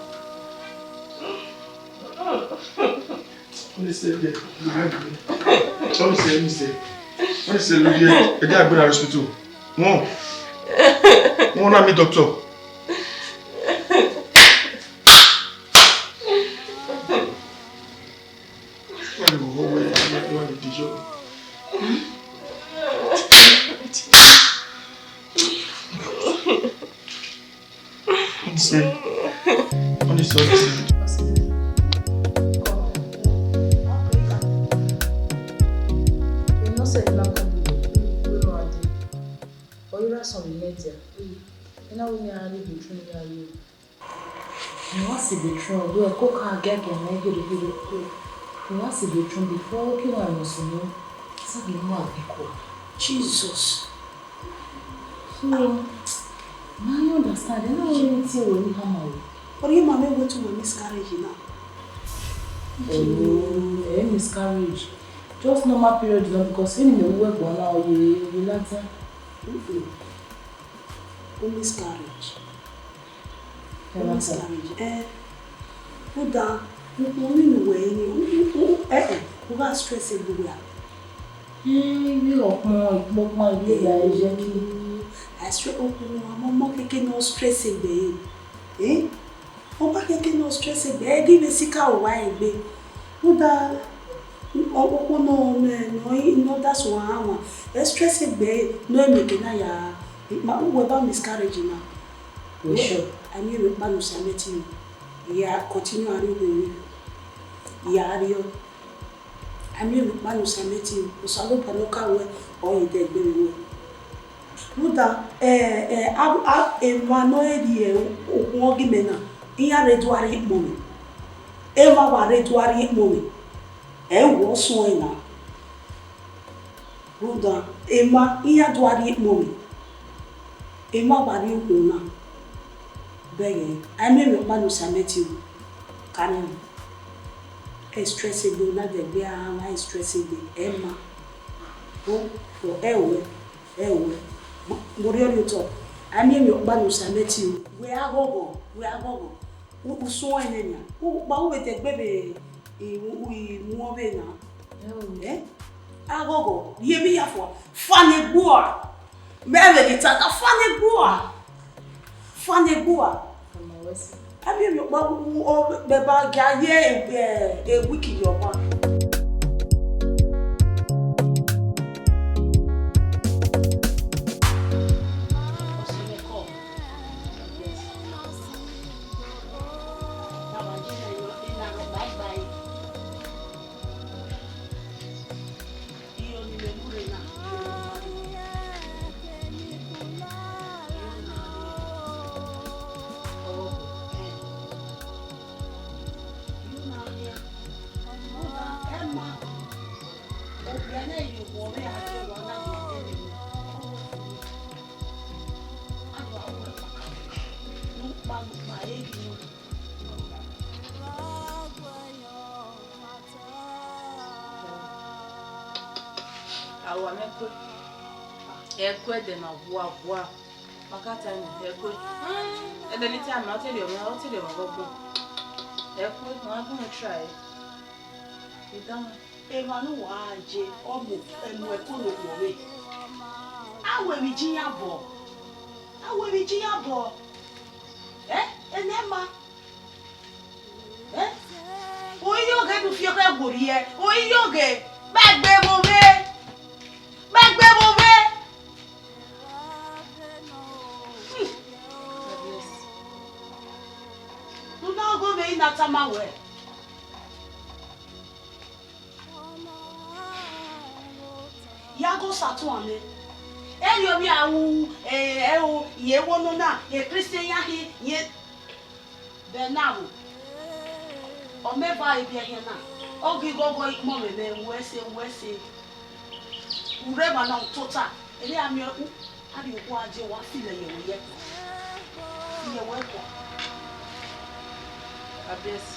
Let me see there. Let me see, let me see. Let me see, look here. Ẹ jẹ́ a gbé lọ hospital. Wọ́n. Wọ́n náà mi doctor. Or you write some in media. You know, we are really between you and you. Mẹ wa si bedroom, do ẹko ka giagia mwẹ ghereghere. Mẹ wa si bedroom before oke wa nọ sunu. Sa ghi mu agbe ko. Jesus. So, now you understand. I don't know anything we need hammer. But you, mommy, went to a miscarriage now. Oh, eh, miscarriage. Just normal period, you know, because when you work one hour, you, you later. Mm-mm. U miscarriage. U miscarriage. Eh. Uda, u, u ni nu wẹ ni, u, u, u, eh, eh, u gha stress egbe wẹ a. Eh, iye ọkpọn, ikpọkpan, iye ya, ẹ jẹ ki. A stress, okpọn, ọmọ, ọmọ keke ne ọ stress egbe. Eh? Ọ ma keke ne ọ stress egbe, ẹ ghi vbe sika owa egbe. Rhunmwuda, ọ, okhuo nọ mẹ, nọ i, nọ da sẹ ohan wan, ẹ stress egbe nọ, ẹ miẹn eke na ya, ma, uwẹ ba miscarriage na. Wẹ sure? A miẹn emwi ọkpa ne Osamatio, ya continue arrie uwẹ, ya rriọ. A miẹn emwi ọkpa ne Osamatio, Osanobua ne ọ ka wẹ, ọ ye dẹ egbe vbe wẹ. Rhunmwuda, eh, eh, a, a, emwa ne ọ rhie okhuo ọghe mẹ na, iran rre do arrie ukpọn mwẹ. Emwa wa rre do arrie ukpọn mwẹ, ẹ i wẹ ọ suẹn na. Rhunmwuda, emwa iran do arrie ukpọn mwẹ, emwa wa rrie okhuo na. Bẹghe, a i miẹn emwi ọkpa ne Osamatio ka rẹn. Ẹ stress egbe, na dẹ egbe a, ma ẹ stress egbe, ẹ ma. Bro, bro, ẹ wẹ, ẹ wẹ. Mo rhiọrhiọ otọ, a i miẹn emwi ọkpa ne Osamatio. Wẹ a ghọghọ, wẹ a ghọghọ. U, u suẹn nẹ nian. U kpa u vbe dẹ egbe vbe, i, u, u, i muọn vbe na. Ẹ o. Eh? A ghọghọ, rhie emwi ya fua. Fannẹ egbua. Mẹ vbe ghi ta ta, fannẹ egbua. Fannẹ egbua. Ọma wẹ sẹ. Ẹ miẹn emwi ọkpa, u, u, ọ, mẹ ba gia ye, eh, eh, week ye ọkpa. Awa mwẹ kue. Ẹ kue ẹdẹ ma vua vua. Ma ka ta ẹmwẹ, ẹ kue. Ẹdẹ ne I ta ẹmwẹ, ọ te rhie mwẹ, ọ te rhie mwẹ ọgbọgbọn. Ẹ kue, ma gu mwẹ try. I danmwẹ. Emwa ne uwa je, ọ mu ẹko ne okhuo rre. A wẹ vbe iye iran bọ. A wẹ vbe iye iran bọ. Ẹ, ẹnẹ ma. Eh? Oyi yoghe ne u fi ọkẹ werriẹ, oyi yoghe, gbe egbe vbe ovbe, gbe egbe vbe ovbe. Hmm. Ne u na gho vbe I na tama wẹ. Ya ghe Osa tuan mwẹ. Erriọ vbe a ru, eh, ẹro, rẹn wo nọ na, rẹn Christian ya khin, rẹn Bernard, ọ mẹ va ebiẹ khian na, ọ ghi ghọghọ ikpọnmwẹ mwẹ, wẹ sẹ, wẹ sẹ. U rre emwa na, u tota, erriọ a miẹn u, a rhie okhuo a die, wa file ye ẹre ye ẹkpo. Ye ẹre ye ẹkpo. Abiẹsi.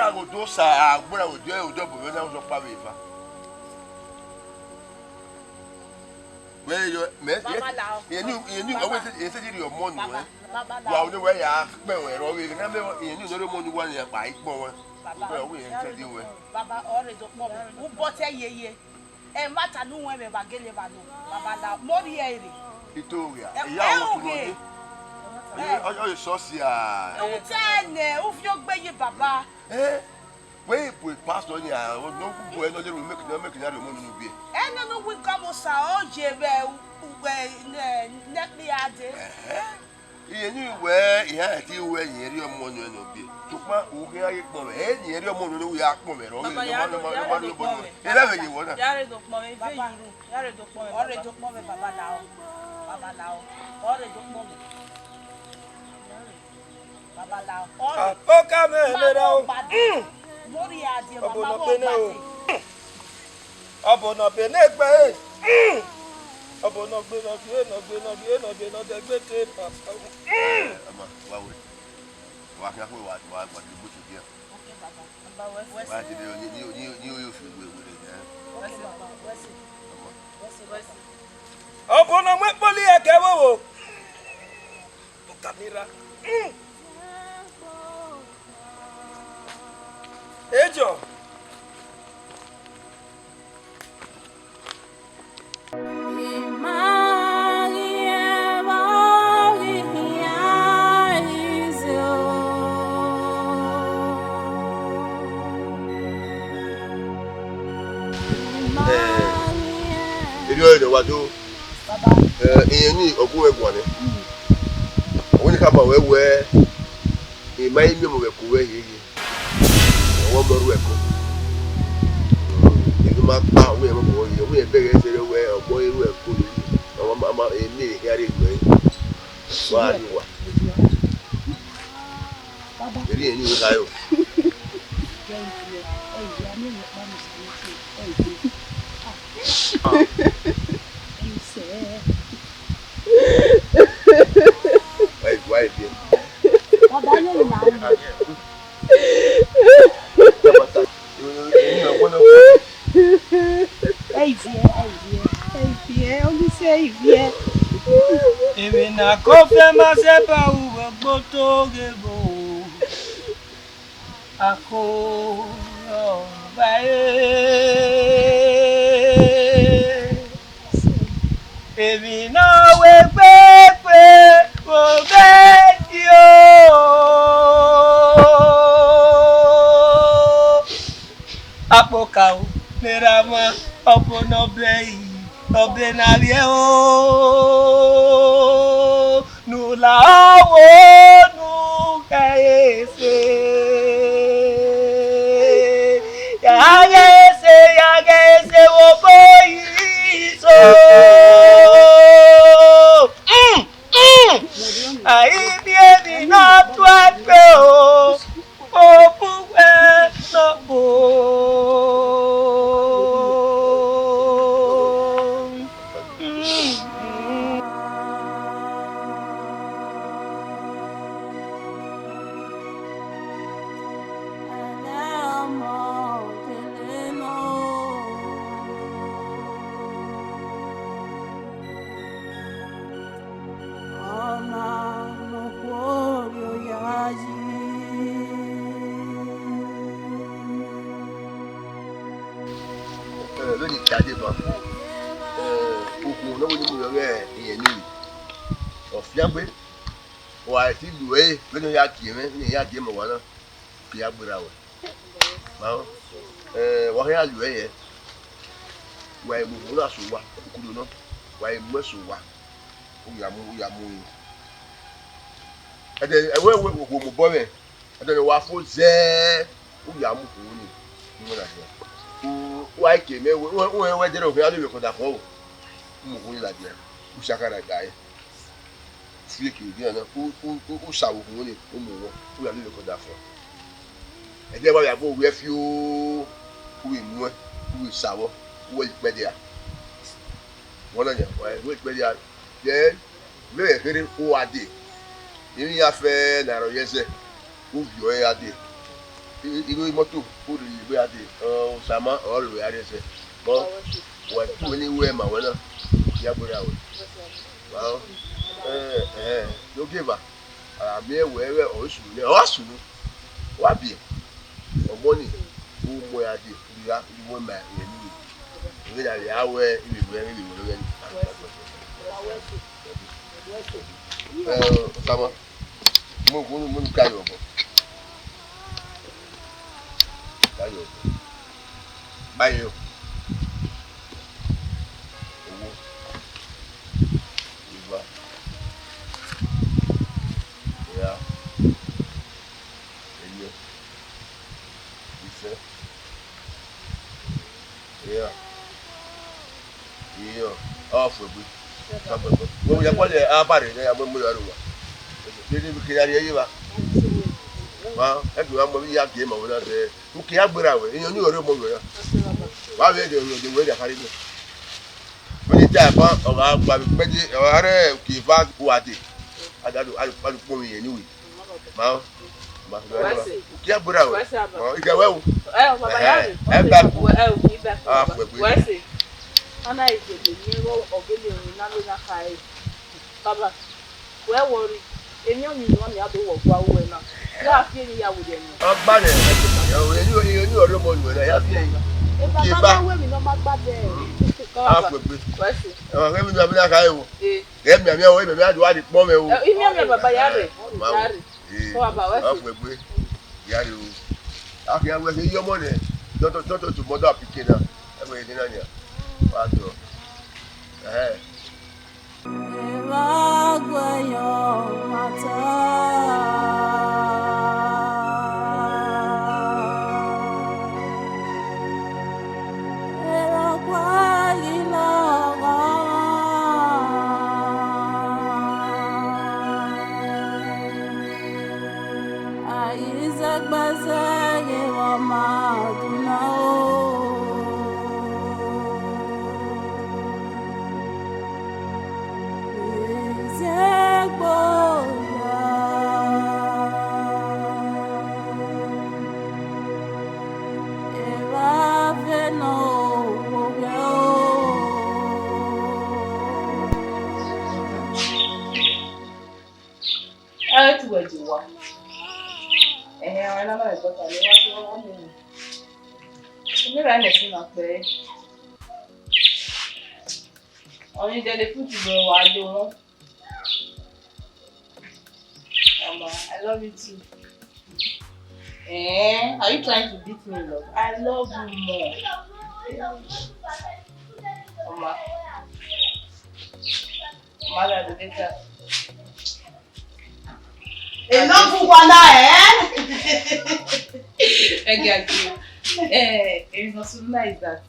Agbera gho do sa, agbera gho do, do bo na so kpa vbe eva. Wẹ yo, mẹ, Baba la o. Eni, eni, Baba. Ọwẹ ese, ese di rhie ọmọ nu, Baba, eh? Baba la o. Wa, one wẹ ya kpẹ wẹ rọ vbe, na mẹ, eni ne rhie ọmọ nu wa ni ya kpa ikpọ wẹ. Baba. Wẹ, ọwẹ ese di wẹ. Baba, ọrẹ do kpọ. U bọ tẹ yeye. Ẹmwata ne u wẹn mwẹ vbe a gele vba nọ, Baba la, mẹ ọ rhie ẹre. Ito gha, Ẹ, ìyá ẹ àwọn o tó ghe. Lóde. Ẹ, ọ, ọ, sọ si a. Ẹ, u tẹ nẹ, u viọ gbe ye Baba. Ẹ, wẹ ipò pastor ni a, ọ, no, bu ẹ nọ lérò, make, make na rhie ọmọ nu biẹ. Ẹ nọ nu wi gọmọ sa, ọ ye vbe u, u, ẹ, nẹ, nẹ kpia de. Ẹhẹ. Iye ni wẹ, iran ti wẹ, iye rhie ọmọ nọ nọ biẹ. Sokpan u khian ye kpọnmwẹ, ẹ, iye rhie ọmọ nọ nọ, u ya kpọnmwẹ rọ. Baba, ya do, ya re do kpọnmwẹ. Ẹ na vbe ye wọ na. Ya re do kpọnmwẹ, ive yuru. Ya re do kpọnmwẹ, ọ re do kpọnmwẹ, baba la ọ. Baba la ọ. Ọ re do kpọnmwẹ. Baba la ọ. Ọ re. Apoka mẹ ne ra o. Mo ri a die, baba, ọ bọ ne o. Ọbọ ne ọ be ne egbe ẹre. Ọbọ ne ọ gbe ne ọ gbe ne ọ gbe ne ọ gbe ne ọ gbe ne ọ dẹgbe te papa. Ẹ, ọmọ, wa wẹ. Wa khian kue, wa, wa, wa dẹ igbutu dia. Okay, baba. Baba, wẹ sẹ. Wa ti de ni, ni, ni, ni oyo fi wẹ wẹ nẹ. Okay, baba, wẹ sẹ. Ọmọ. Wẹ sẹ, wẹ sẹ. Ọbọ ne ọ mu ekpoli ẹkẹ vbovbo. Oka ni ra. Ejọ. Erriọ ẹre wa do. Baba. Eh, irẹn ni ọ gu mwẹ guan nẹ. Mm. Ọ wẹ ne I khama ruẹ wẹẹ, I ma i miẹn ọmọ vbe ẹko ruẹ hiehie. Ọ wẹ ọmọ ru ẹko. Emwi ma kpa, ọ wẹ ọmọ hiehie, ọ wẹ ẹbẹghe ẹse rẹ wẹẹ, ọmọ ru ẹko ni. Ọ ma, ma, ma, emwi ne I khian rre ruẹ. Wa ni wa. Baba. Erriọ irẹn ni I kha rẹn o. Ẹ, wa e biẹ. Baba, ne emwi na rre. Ẹ i viẹ, ẹ i viẹ, ẹ i viẹ, ọ ghi sẹ ẹ i viẹ. Emwi na kọfẹ ma sẹ ba ru vbe gboto ghe vbo. Ako ọba e. Emwi ne ọ wẹ kpekpe vbe ovbi Ẹdo. Akpokaro ne erha mwa, ọbo ne ọ bẹre, ọbe ne a vbiẹ o, ne u la ọvbo ne u ghẹ ese. Ya ghẹ ese, ya ghẹ ese vbe obo iso. Mm, mm. A i miẹn emwi ne ọ tuẹ gbe o. Obuwẹ nọ kpo. Ọna ne okhuo rhie oya yi. Ẹ, vbene I ta deba, ẹ, okhuo ne ọ wẹ ne I mu yọ ghe irẹn ni, ọ fiangbe, wa i ti lu ẹre, vbene ọ ya gie mwẹ, ne I ya gie ma owa na, ke ya gberra ruẹ. Ma, ẹ, wa khian lu ẹre, wa i mu okhuo na sẹ owa, ukudo nọ, wa i mu ẹre sẹ owa, u ya mu, u ya mu ru. Ẹdẹ, ẹwẹ, ẹwẹ, okhuo mu obọ mwẹ, ẹdẹ ne wa fo zẹ, u ya mu okhuo ni, u mu ladian. U, wa i ke mẹ, u, u, u, u, ẹdẹ ne okhuo ya lu emwi ọkọ da fo, u mu okhuo ni ladian, u shakha na ga ẹre. Fieke egbe na, u, u, u, u sa vbe okhuo ni, u mu wọn, u ya lu emwi ọkọ da fo. Ẹdẹ wa ya gu owẹ fioo, u vbe muẹn, u vbe sa vbọ, u wẹ ikpẹdẹ ra. Wẹ ọna yan, wa wẹ ikpẹdẹ ra. Then, vbe vbe kherhe, u wa dee. Emwi ya fẹ ne arọ ye ẹzẹ, u viọ ẹre gha dee. I, i, igho imọto, u rhie egbe gha dee. Ọ, Osama, ọ rre a rrie ẹzẹ. Bọ, wa tu ẹre ne I wẹ ma wẹ na, ya gberra ruẹ. Wa, ẹ, ẹ, ne ogieva, a miẹn wẹ, wẹ ọ i sunu nẹ, ọ sunu. Wa biẹ, ọmọ ni, u mu ẹre gha dee, u gha, u mu ẹre ma irẹn ni. Vbe na vbe a wẹ, I vbe wẹ, I vbe wẹ ọghẹe ni. Ẹ, Osama, mu, mu, mu, mu ka ye obọ. Ka ye obọ. Bayo. Owo. Igba. Iyo, ọ fuegbe. Ọ fuegbe. Wẹ ya kpọlẹ abare ne ya mu mu ya ru wa. Dede bi ke ya rrie ye va. Ma, ẹ gbe wa mu ya gie ma wẹ na de. Uki ya gbera wẹ, iyan ni ọre mọ wẹ ya. Wa vbe de, de wẹ ya kare ni. Wẹ ni ta ẹban, ọ gha gba vbe kpẹde, ọ gha rẹ uki eva uwa de. Ada do, adu, adu kpọnmwẹ iyẹn ni wẹ. Ma, ma, Wẹ sẹ. Uki ya gbera wẹ. Wẹ sẹ, baba. Ọ, igẹ wẹ o. Ẹ, baba, ya Ẹhẹ, rre. Ẹ ba ku. Ẹ, o, kì í bẹ ku, Ah, baba. Fuegbe. Wẹ sẹ. Ọna igele ni ẹghẹ ọgele ẹre na vbe na kha ẹre. Baba, wẹ worry, emwi ọyunnu ọmwa do wọ gua uwẹ na. Ya fi emwi ya werriẹ nẹ. Ọgba nẹ, eni, eni ọre ọmọ yuẹ na, ya fi ẹre. Eba Uki ma eba. Ma wẹ emwi ne ọ ma gba dẹ. Kọ Ah, baba. Fuegbe. Wẹ sẹ. Ẹ, ẹ, emwi ne a bẹ na kha ẹre o. Eh. Ẹ mianmian o, ẹ mianmian a do gha rhie kpọnmwẹ o. Eh, I mianmian baba ya rre. Ma Ya o. rre. Eh, Kọ baba, wẹ Ọ sẹ. fuegbe. Ya rre o. A khian wẹ ghe iye ọmọ nẹ. Don't, don't, don't, don't mother pikin na. Ẹ wẹ ghe na nia. Wa do. Ẹhẹ. Evba guẹ yọ mata. Erha ọkpa ghi lọghọ. Aizẹgbẹzẹ ghe vbe ọ ma dunna o. Izẹgbo ya. Evba vbe nọ, owo ghe o. Ẹ tu wẹ je wa. Ẹhẹn, ọmwa na ma vbe bọta ne wa tu wa mu. Ine ra nẹ si na kpẹ. Ọni dẹ de put wẹ wa do wọn. Mama, I love you too. Eh, are you trying to beat me, love? I love you more. Mama. Mother, the later. Enough, Wala, eh? Exactly. Eh, it's not so nice that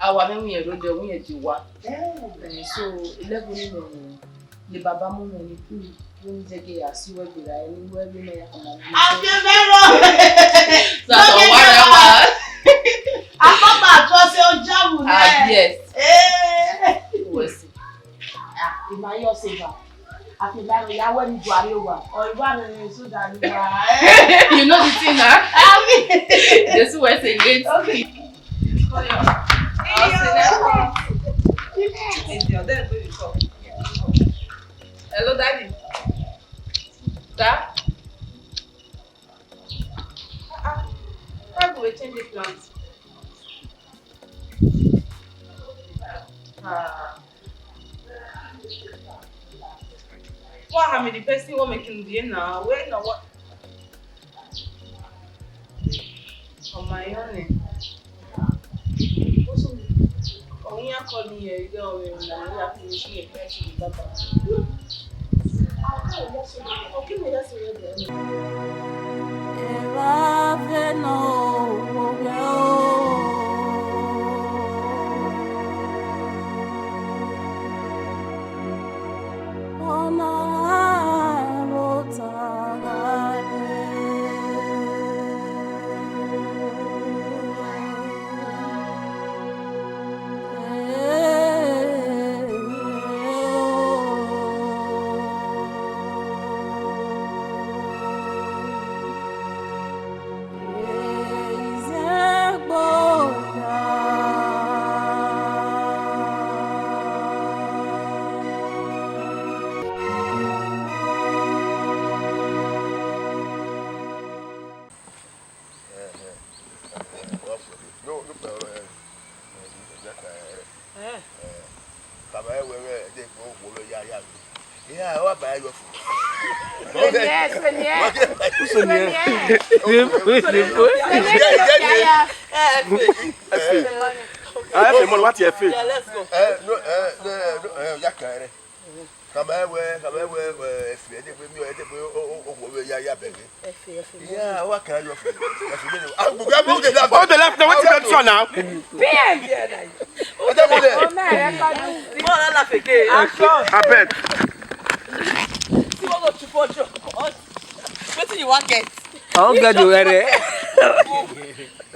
our men we are the one. Eh, so eleven ni mẹ ni baba mu mẹ ni ku ni zẹgẹ ya si wẹ gbera ni wẹ vbe mẹ ya kama ni. Afiẹmẹrọ. So, so what about? Akọkpa atọ se o jamu nẹ. Ah, yes. Eh. Wẹ si. Ah, ima yọ se ba. Afiẹmẹrọ ya wẹ ni guari owa. Ọ iwa rẹ so da ni wa. You know the thing, huh? Ami. Jesu wẹ se great. Okay. Call your. I'll say that. Angel, then we will talk. Hello, Daddy. Dad? Ah, ah. Why do we change the plans? Ah. What happened? The person who make him there now? Where now? What? Oh my own. Ọ yan kọ ni yẹn, ẹgbẹ ọmọ ẹ̀rọ náà, ó yà kí n ṣe ẹgbẹ́ ṣe ní bàbá. Ọkọ mi yà sọ, ọkọ mi yà sọ ẹgbẹ́ mi. Evba vbe nọ, owo ghe o. Ọna ẹvbo ta gha re. Tama ẹwẹ mwẹ ẹdẹ kpo okhuo mwẹ ya ya vbe. Iran ọ wa ba ẹre yọ fo. Soniẹ, soniẹ. Soniẹ. Soniẹ. Ẹfe. Ẹfe mọ ni wa tie ẹfe. Ẹ, no, ẹ, no, ẹ, no, ẹ, ya kan rẹ. Tama ẹwẹ, tama ẹwẹ, ẹ, ẹfe ẹdẹ kpo mi ẹdẹ kpo o, o, okhuo mwẹ ya ya bẹghe. Ẹfe, ẹfe. Yeah, wa kan yọ fo. Ẹfe mi ni. Ah, gbogbo ẹgbẹ o de la. O de la, na wetin dem sọ now? P M. Ẹdẹ kpo dẹ. More than laugh again. Action. Abeg. See what go to for you. Wetin you wan get? I wan get the were.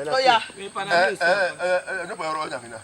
Oh yeah. Eh, eh, eh, eh, no problem, Nyafina.